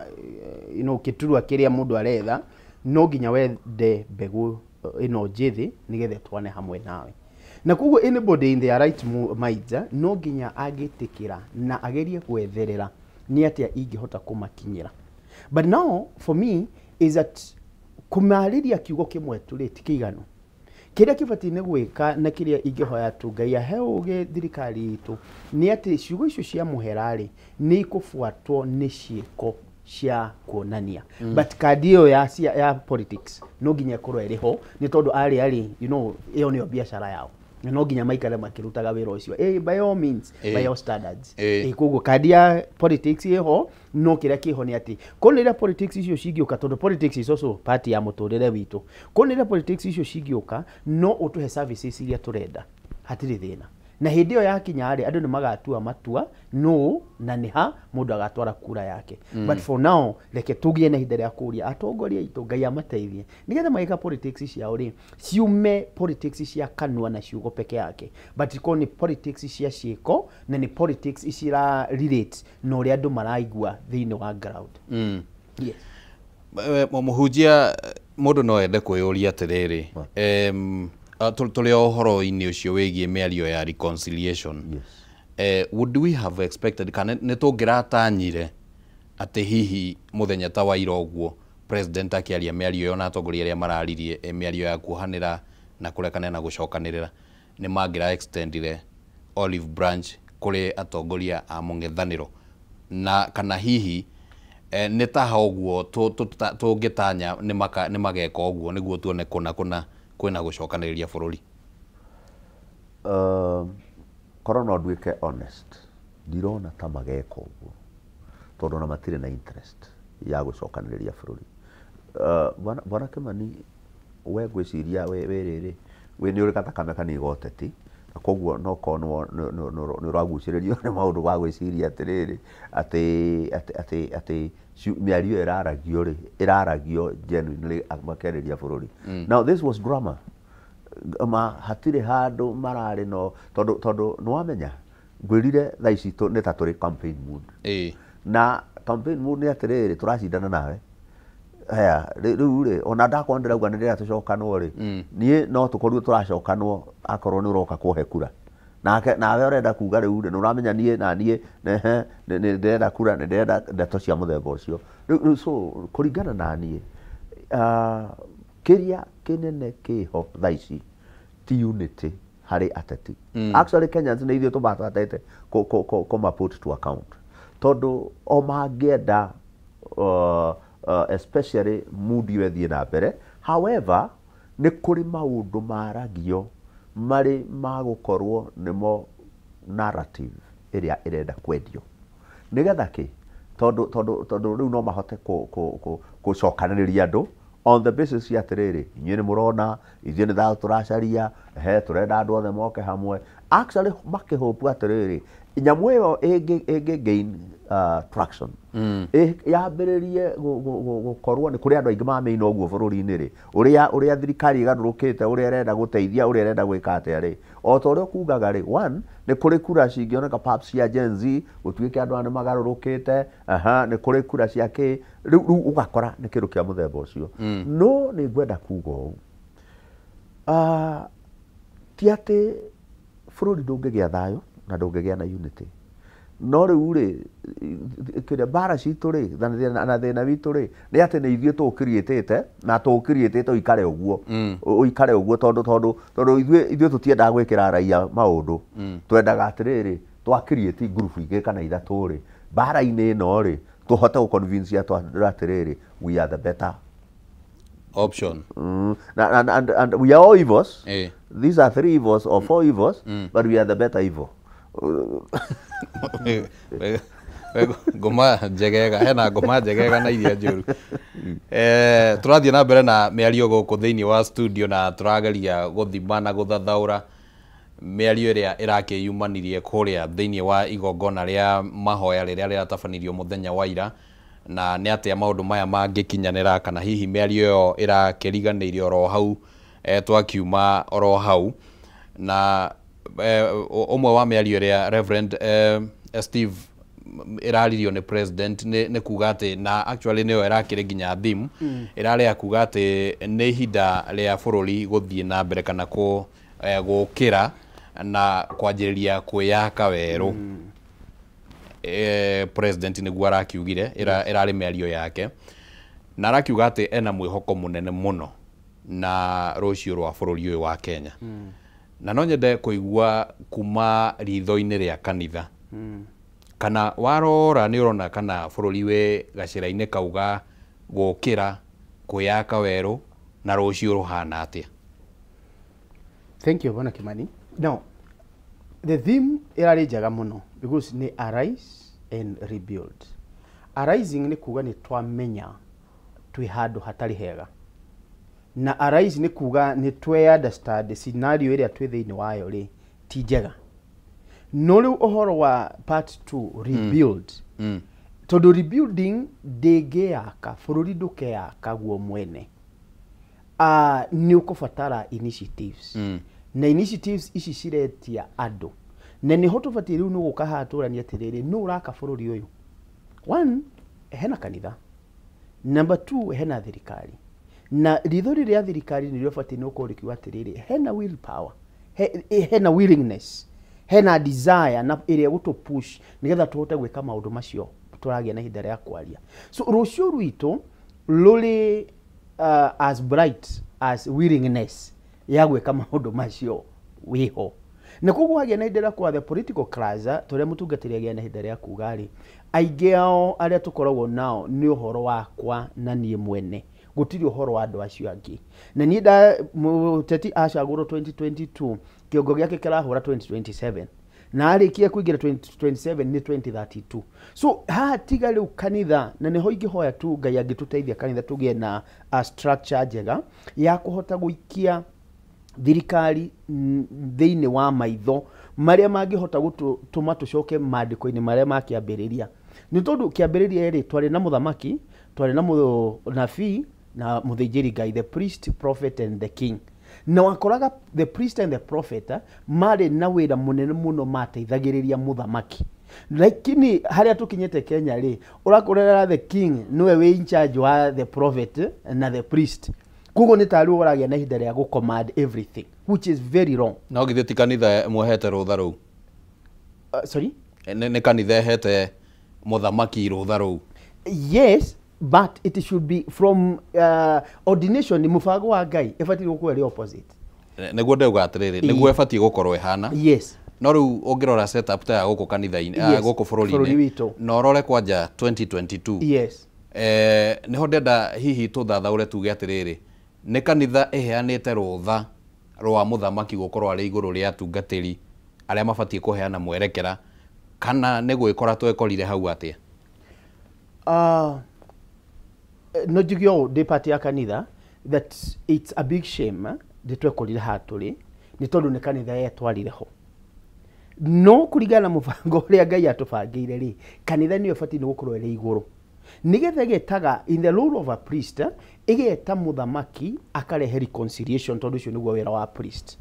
kĩturwa kĩrĩa mũndũ aretha, no nginya wende mbegũ ĩno njĩthĩ nĩgetha ĩtwane hamwe nawe. Na koguo anybody in their right minds, no nginya angĩtĩkĩra na agerie gwetherera nĩ atĩa ingĩhota kũmakinyĩra. But now for me is that kũmarĩria kiugo kĩmwe tu rĩ, ti kĩiganu. Kĩrĩa kĩbatiĩ nĩ gwĩka na kĩrĩa ingĩhoya tu Ngai ahe ũgĩ thirikari itũ nĩ atĩ ciugo icio cia mũhera rĩ, nĩ ikũbuatwo nĩ ciĩko. Cia kuonania, but kandi ĩyo ya politics no nginya ĩkorwo ĩrĩ ho, nĩ tondũ arĩ ĩyo nĩyo biacara yao na no nginya maikare makĩrutaga wĩra ũcio, by all means, by all standards. Koguo kandi ya politics ĩho, no kĩrĩa kĩho nĩ atĩ korwo rĩrĩa politics icio cingĩũka, tondũ politics is also part ya mũtũrĩre witũ, korwo rĩrĩa politics icio cingĩũka no ũtũhe services iria tũrenda, hatirĩ thĩna. Na hĩndĩ ĩyo yakinya rĩ, andũ nĩ magatua matua no na nĩ ha mũndũ agatwara kura yake. But for now, reke tũgĩe na ihinda rĩa kũria atongoria aitũ, Ngai amateithie, nĩgetha magĩka politics ciao rĩ, ciume politics cia kanua na ciugo peke yake, but ikorwo nĩ politics cia ciĩko na nĩ politics cira relate na ũrĩa andũ maraigua thĩinĩ wa ground. Yes. Mũhunjia, mũndũ no ende kwĩyũria atĩrĩrĩ, tũrĩ o ũhoro-inĩ ũcio wĩgiĩ mĩario ya reconciliation, would we have expected, kana nĩ tũngĩratanyire atĩ hihi mũthenya ta wa ira ũguo, president akĩaria mĩario ĩyo na atongoria arĩa mararirie mĩario ya kuohanĩra na kũrekanĩra na gũcokanĩrĩra, nĩ mangĩra extendire olive branch kũrĩ atongoria a mũng'ethanĩro, na kana hihi nĩ ta ha ũguo tũngĩtanya nĩ mageka ũguo nĩguo tuone kũna kũna kwĩna gũcokanĩrĩria bũrũri? Korwo no nduĩke honest, ndirona ta mageka ũguo, tondũ ona matirĩ na interest ya gũcokanĩrĩria bũrũri. Bwana Kimani, we ngwĩciria wĩ rĩrĩ, wĩ nĩ ũrĩ gathakame kanini ga ũteti, na koguo no korwo nĩ ũragucĩrĩrio nĩ maũndũ ma gwĩciria atĩrĩrĩ, atĩ mĩario ĩyo ĩraragio rĩ, ĩraragio genuinely makĩarĩria bũrũri. Now this was drama. Ma hatirĩ handũ mararĩ, no tondũ nĩ wamenya ngwĩrire thaa ici nĩ ta tũrĩ campaign mood, na campaign mood nĩ atĩrĩrĩ, tũracindana nawe haya rĩu rĩ, ona ndakorwo ndĩrauga nĩ rĩrĩa tũcokanwo rĩ, niĩ no tũkorirwo tũracokanwo akorwo nĩ ũroka kũhe kura, nake nawe ũrenda kuga rĩu rĩ, nĩ ũramenya niĩ na niĩ nehe nĩ ndĩrenda kura, nĩ ndĩrenda ndeto cia mũthemba ũcio rĩu. So kũringana na niĩ, kĩrĩa kĩnene kĩho thaa ici ti unity harĩ ateti. Actually, Kenyans nĩ ithuĩ tũmabatete kũma put to account, tondũ o mangĩenda, especially mood ĩyo ĩthiĩ na mbere. However, nĩ kũrĩ maũndũ maragio marĩ ma gũkorwo nĩmo narrative ĩrĩa ĩrenda kwendio, nĩgetha kĩ tondũ rĩu no mahote gũcokanĩrĩria andũ on the basis ya atĩrĩrĩ, inyuĩ nĩ mũrona ithuĩ nĩ thayũ tũracaria, he tũrenda andũ othe moke hamwe, actually makĩhopu atĩrĩrĩ, nyamũ ĩyo ĩngĩ gain traction, yambĩrĩrie gũkorwo nĩ kũrĩ andũ aingĩ mamĩina ũguo bũrũri-inĩ rĩ, ũrĩa thirikari ĩgarũrũkĩte, ũrĩa ĩrenda gũteithia, ũrĩa ĩrenda gwĩka atĩa rĩ, o ta ũrĩa ũkugaga rĩ, one, nĩ kũrĩ kura cingĩoneka perhaps cia Gen Z, gũtuĩke andũ aya nĩ magarũrũkĩte, aha, nĩ kũrĩ kura cia kĩ rĩu ũgakora nĩ kĩndũ kĩa mũthemba ũcio. No nĩ ngwenda kuga ũũ, ti atĩ bũrũri ndũngĩgĩa thayũ na ndũngĩgĩa na unity, no rĩu rĩ, kĩrĩa mbara citũ rĩ na thĩna witũ rĩ, nĩ atĩ nĩ ithuĩ tũũkiriĩtĩte na tũũkiriĩtĩte ũikare ũguo, ũikare ũguo, tondũ ithuĩ tũtiendaga gwĩkĩra raia maũndũ. Twendaga atĩrĩrĩ, twakiriĩti ngurubu igĩrĩ kana ithatũ rĩ, mbara-inĩ ĩno rĩ, tũhote gũconvince andũ atĩrĩrĩ, we are the better option. And we are all evils. These are three evils or four evils, but we are the better evil. Ngoma njegega, hena ngoma njegega na iria njũru. Tũrathiĩ na mbere na mĩario gũkũ thĩinĩ wa studio, na tũrageria gũthima na gũthathaũra mĩario ĩrĩa ĩrakĩyumanirie kũrĩa thĩinĩ wa igongona rĩa mahoya rĩrĩa rĩratabanirio mũthenya wa ira, na nĩ atĩa maũndũ maya mangĩkinyanĩra, kana hihi mĩario ĩyo ĩrakĩriganĩire oro hau, twakiuma oro hau. Na ũmwe wa mĩario ĩrĩa Reverend Steve ĩraririo nĩ president nĩ kuga atĩ, na actually nĩyo ĩrakĩrĩ nginya theme, ĩrarĩ ya kuga atĩ nĩ ihinda rĩa bũrũri gũthiĩ na mbere kana gũkĩra na kwanjĩrĩria kwĩyaka werũ. President nĩguo arakiugire, ĩrarĩ mĩario yake, na arakiuga atĩ ena mwĩhoko mũnene mũno na rũciũ rwa bũrũri ũyũ wa Kenya. Na no nyende kũigua kuma ritho-inĩ rĩa kanitha. Kana warora nĩ ũrona kana bũrũri wĩ gacĩra-inĩ kau ga gũkĩra kwĩyaka werũ na rũciũ rũhana atĩa? Thank you, Bwana Kimani. Now, the theme ĩrarĩ njega mũno because nĩ arise and rebuild. Arising nĩ kuga nĩ twamenya twĩ handũ hatarĩ hega, na arise nĩ kuga nĩ twe understand scenario ĩrĩa twĩ thĩinĩ wayo rĩ ti njega. No rĩu ũhoro wa part 2, rebuild, tondũ rebuilding ndĩngĩyaka, bũrũri ndũkeyaka guo mwene, nĩ ũkũbatara initiatives, na initiatives ici ciretia andũ, na nĩho tũbatiĩ rĩu nĩ gũka haha tũranie atĩrĩrĩ, nũ ũraka bũrũri ũyũ? One, hena kanitha. Number two, hena thirikari, na ritho rĩrĩa thirikari nĩrĩo batiĩ nĩ gũkorwo rĩkiuga atĩrĩrĩ, hena will power, hena willingness, hena desire na ĩrĩa ĩgũtũ push nĩgetha tũhote gwĩka maũndũ macio tũragĩa na ihinda rĩa kwaria. So rũciũ rwitũ rũrĩ as bright as willingness ya gwĩka maũndũ macio wĩho. Na koguo hagĩa na ihinda rĩa kwa the political class, tũrĩa mũtungatĩri agĩa na ihinda rĩa kuga rĩ, aingĩ ao arĩa tũkoragwo nao nĩ ũhoro wakwa na niĩ mwene, gũtirĩ ũhoro wa andũ acio angĩ. Na niĩ nda mũteti acagũrwo 2022, kĩongo gĩake kĩrahũra 2027, na arĩkia kũingĩra 2027 nĩ 2032. So haha tiga rĩu kanitha, na nĩho ingĩhoya tu Ngai angĩtũteithia kanitha tũgĩe na a structure njega ya kũhota gũikia thirikari thĩinĩ wa maitho marĩa mangĩhota gũtũma tũcoke maandĩko-inĩ marĩa ma kĩambĩrĩria. Nĩ tondũ kĩambĩrĩria rĩ, twarĩ na mũthamaki, twarĩ na mũnabii na mũthĩnjĩri Ngai, the priest, prophet and the king. Na wakoraga the priest and the prophet marĩ na wĩra mũnene mũno, mateithagĩrĩria mũthamaki. Lakini harĩa tũkinyĩte Kenya rĩ, ũrakorera the king nĩwe wĩ in charge wa the prophet na the priest, koguo nĩ tarĩ ũragĩa na ihinda rĩa gũ command everything, which is very wrong. No githĩ ti kanitha mwehete rũtha rũu? Sorry? Nĩ kanitha ĩhete mũthamaki rũtha rũu? Yes, but it should be from ordination, mũbango wa Ngai ĩbatiĩ gũkorwo ĩrĩ opposite. Nĩguo ndauga atĩrĩrĩ, nĩguo ĩbatiĩ gũkorwo ĩhana. No rĩu ũngĩrora setup ta ya gũkũ kanitha-inĩ, gũkũ bũrũri bũrũri-inĩ witũ, na ũrore kwanja 2022, nĩho ndenda hihi tũthathaũre tuge atĩrĩrĩ, nĩ kanitha ĩheanĩte rũtha rwa mũthamaki gũkorwo arĩ igũrũ rĩa atungatĩri arĩa mabatiĩ kũheana mwerekera, kana nĩ gwĩkora twekorire hau atĩa? No njuge ũũ ndĩ part ya kanitha that it's a big shame ndĩ twekorire haha tũrĩ, nĩ tondũ nĩ kanitha yetwarire ho. No kũringana na mũbango ũrĩa Ngai atũbangĩire rĩ, kanitha nĩyo ĩbatiĩ nĩ gũkorwo ĩrĩ igũrũ, nĩgetha ĩgetaga in the role of a priest, ĩgeta mũthamaki akarehe reconciliation, tondũ ũcio nĩguo wĩra wa priest.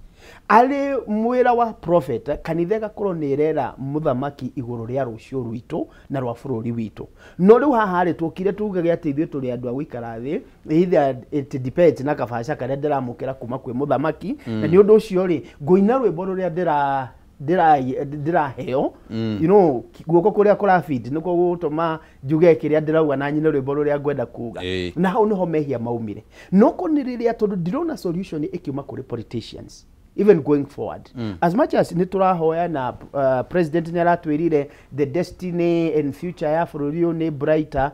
Arĩ mwĩra wa prophet, kanitha ĩgakorwo nĩ ĩrera mũthamaki igũrũ rĩa rũciũ rwitũ na rwa bũrũri witũ. No rĩu haha rĩ, tũkire tugage atĩ ithuĩ tũrĩ andũ a gũikara thĩ, either it depends na kabaca karĩa ndĩramũkĩra kuma kwĩ mũthamaki, na nĩ ũndũ ũcio rĩ, ngũina rwĩmbo rũrĩa ndĩraheo, guoko kũrĩa kũrafeed nĩkuo gũgũtũma njuge kĩrĩa ndĩrauga na nyine rwĩmbo rũrĩa ngwenda kuga. Na hau nĩho mehia maumire. No ko nĩ rĩrĩa tondũ ndirona solution ĩkiuma kũrĩ politicians even going forward, as much as nĩ tũrahoya na president nĩ aratwĩrire the destiny and future ya bũrũri ũyũ nĩ brighter,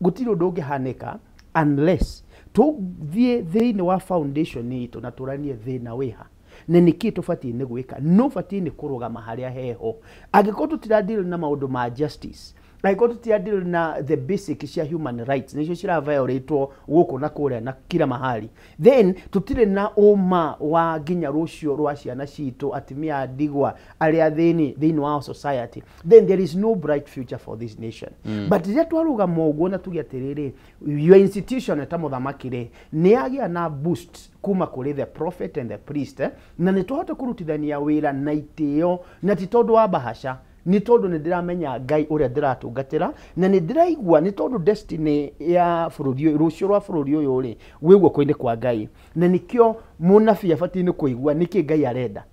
gũtirĩ ũndũ ũngĩhanĩka unless tũthiĩ thĩinĩ wa foundation itũ na tũranie thĩna wĩha na nĩkĩ tũbatiĩ nĩ gwĩka. No batiĩ nĩ kũrũgama harĩa heho. Angĩkorwo tũtiradeal na maũndũ ma justice, angĩkorwo tũtiradeal na the basic cia human rights nĩcio ciraviolatwo gũkũ na kũrĩa na kila mahali, then tũtirĩ na ũma wa nginya rũciũ rwa ciana citũ, atumia a ndigwa, arĩa athĩni thĩinĩ wa society, then there is no bright future for this nation. But rĩrĩa twarũgama ũguo na tuge atĩrĩrĩ, your institution ta mũthamaki rĩ, nĩ yagĩa na boost kuma kũrĩ the prophet and the priest, na nĩ tũhote kũrutithania wĩra na itĩo, na ti tondũ wa bahasha, nĩ tondũ nĩ ndĩramenya Ngai ũrĩa ndĩratungatĩra, na nĩ ndĩraigua nĩ tondũ destiny ya bũrũri ũyũ, rũciũ rwa bũrũri ũyũ rĩ, wĩ guoko-inĩ kwa Ngai. Na nĩkĩo mũnabii abatiĩ nĩ kũigua nĩkĩ Ngai arenda,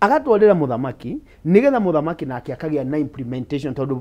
agatwarĩra mũthamaki, nĩgetha mũthamaki nake akagĩa na implementation, tondũ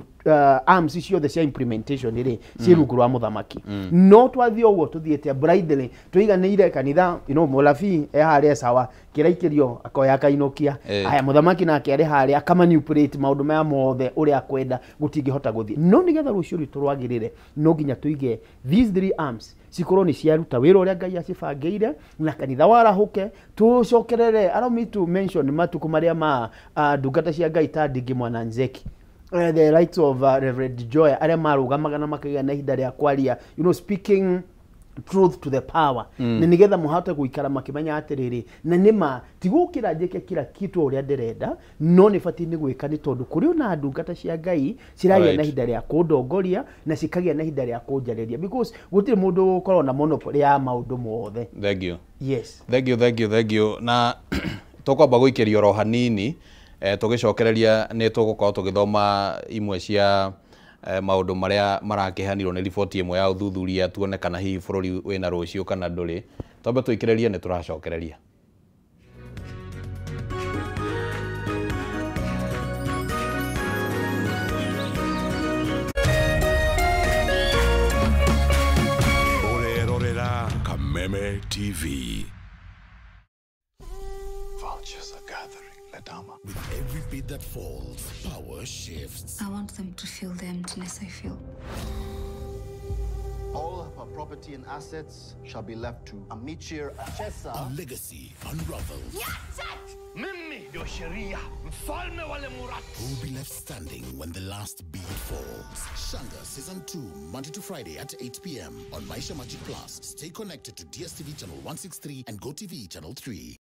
arms ciothe cia implementation rĩ ciĩ rungu rwa mũthamaki. No twathiĩ ũguo tũthiĩte blindly tũiganĩire kanitha, mũlabii e harĩa sawa, Kĩraikĩrio akoya akainũkia. Aya mũthamaki nake arĩ harĩa akamanipulate maũndũ maya mothe ũrĩa akwenda, gũtingĩhota gũthiĩ. No nĩgetha rũciũ rwitũ rwagĩrĩre, no nginya tũige these three arms cikorwo nĩ ciaruta wĩra ũrĩa Ngai acibangĩire, na kanitha warahũke tũcokerere. Allow me to mention matukũ marĩa ma ndungata cia Ngai ta Ndingi Mwana Nzeki, the likes of Reverend Joy, arĩa marũgamaga na makagĩa na ihinda rĩa kwaria, speaking truth to the power, na nigetha mũhote gũikara makĩmenya atĩrĩrĩ, na nĩma ti gũkĩra njĩke kila kitu ũrĩa ndĩrenda, no nĩ batiĩ nĩ gwĩka, nĩ tondũ kũrĩ ona ndungata cia Ngai ciragĩa na ihinda rĩa kũndongoria na cikagĩa na ihinda rĩa kũnjarĩria, because gũtirĩ mũndũ ũkoragwo na monopoly ya maũndũ mothe. Thank you. Yes. Thank you, thank you, thank you. Na tũkwamba gũikĩrio oro hanini, tũgĩcokereria nĩ tũgũkorwo tũgĩthoma imwe cia maũndũ marĩa marakĩheanirwo nĩ riboti ĩmwe ya ũthuthuria, tuone kana hihi bũrũri wĩna rũciũ kana ndũrĩ. Twambe tũikĩrĩrie, nĩ tũracokereria. Ũrerorera Kameme TV. Vultures are gathering, Ledama. With every beat that falls, power shifts. I want them to feel the emptiness I feel. All of her property and assets shall be left to Amichir Achesa. A legacy unravels. Mimi ndio sheria, mfalme wa Lemurat. Who will be left standing when the last bead falls? Shanga Season 2, Monday to Friday at 8 p.m. on Maisha Magic Plus. Stay connected to DSTV Channel 163 and GoTV Channel 3.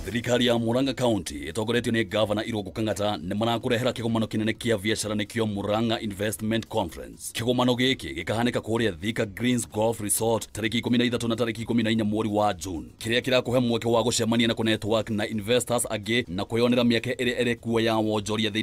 Thirikari ya Murang'a County ĩtongoretio nĩ Gavana Irũngũ Kang'ata nĩ marakũrehera kĩgomano kĩnene kĩa biacara nĩkĩo Murang'a Investment Conference. Kĩgomano gĩkĩ gĩkahanĩka kũrĩa Thika Greens Golf Resort tarĩki 13 na tarĩki 14 mweri wa June, kĩrĩa kĩrakũhe mweke wa gũcemania na kũnetwork na investors angĩ na kwĩyonera mĩeke ĩrĩa ĩrĩ kuo ya wonjoria.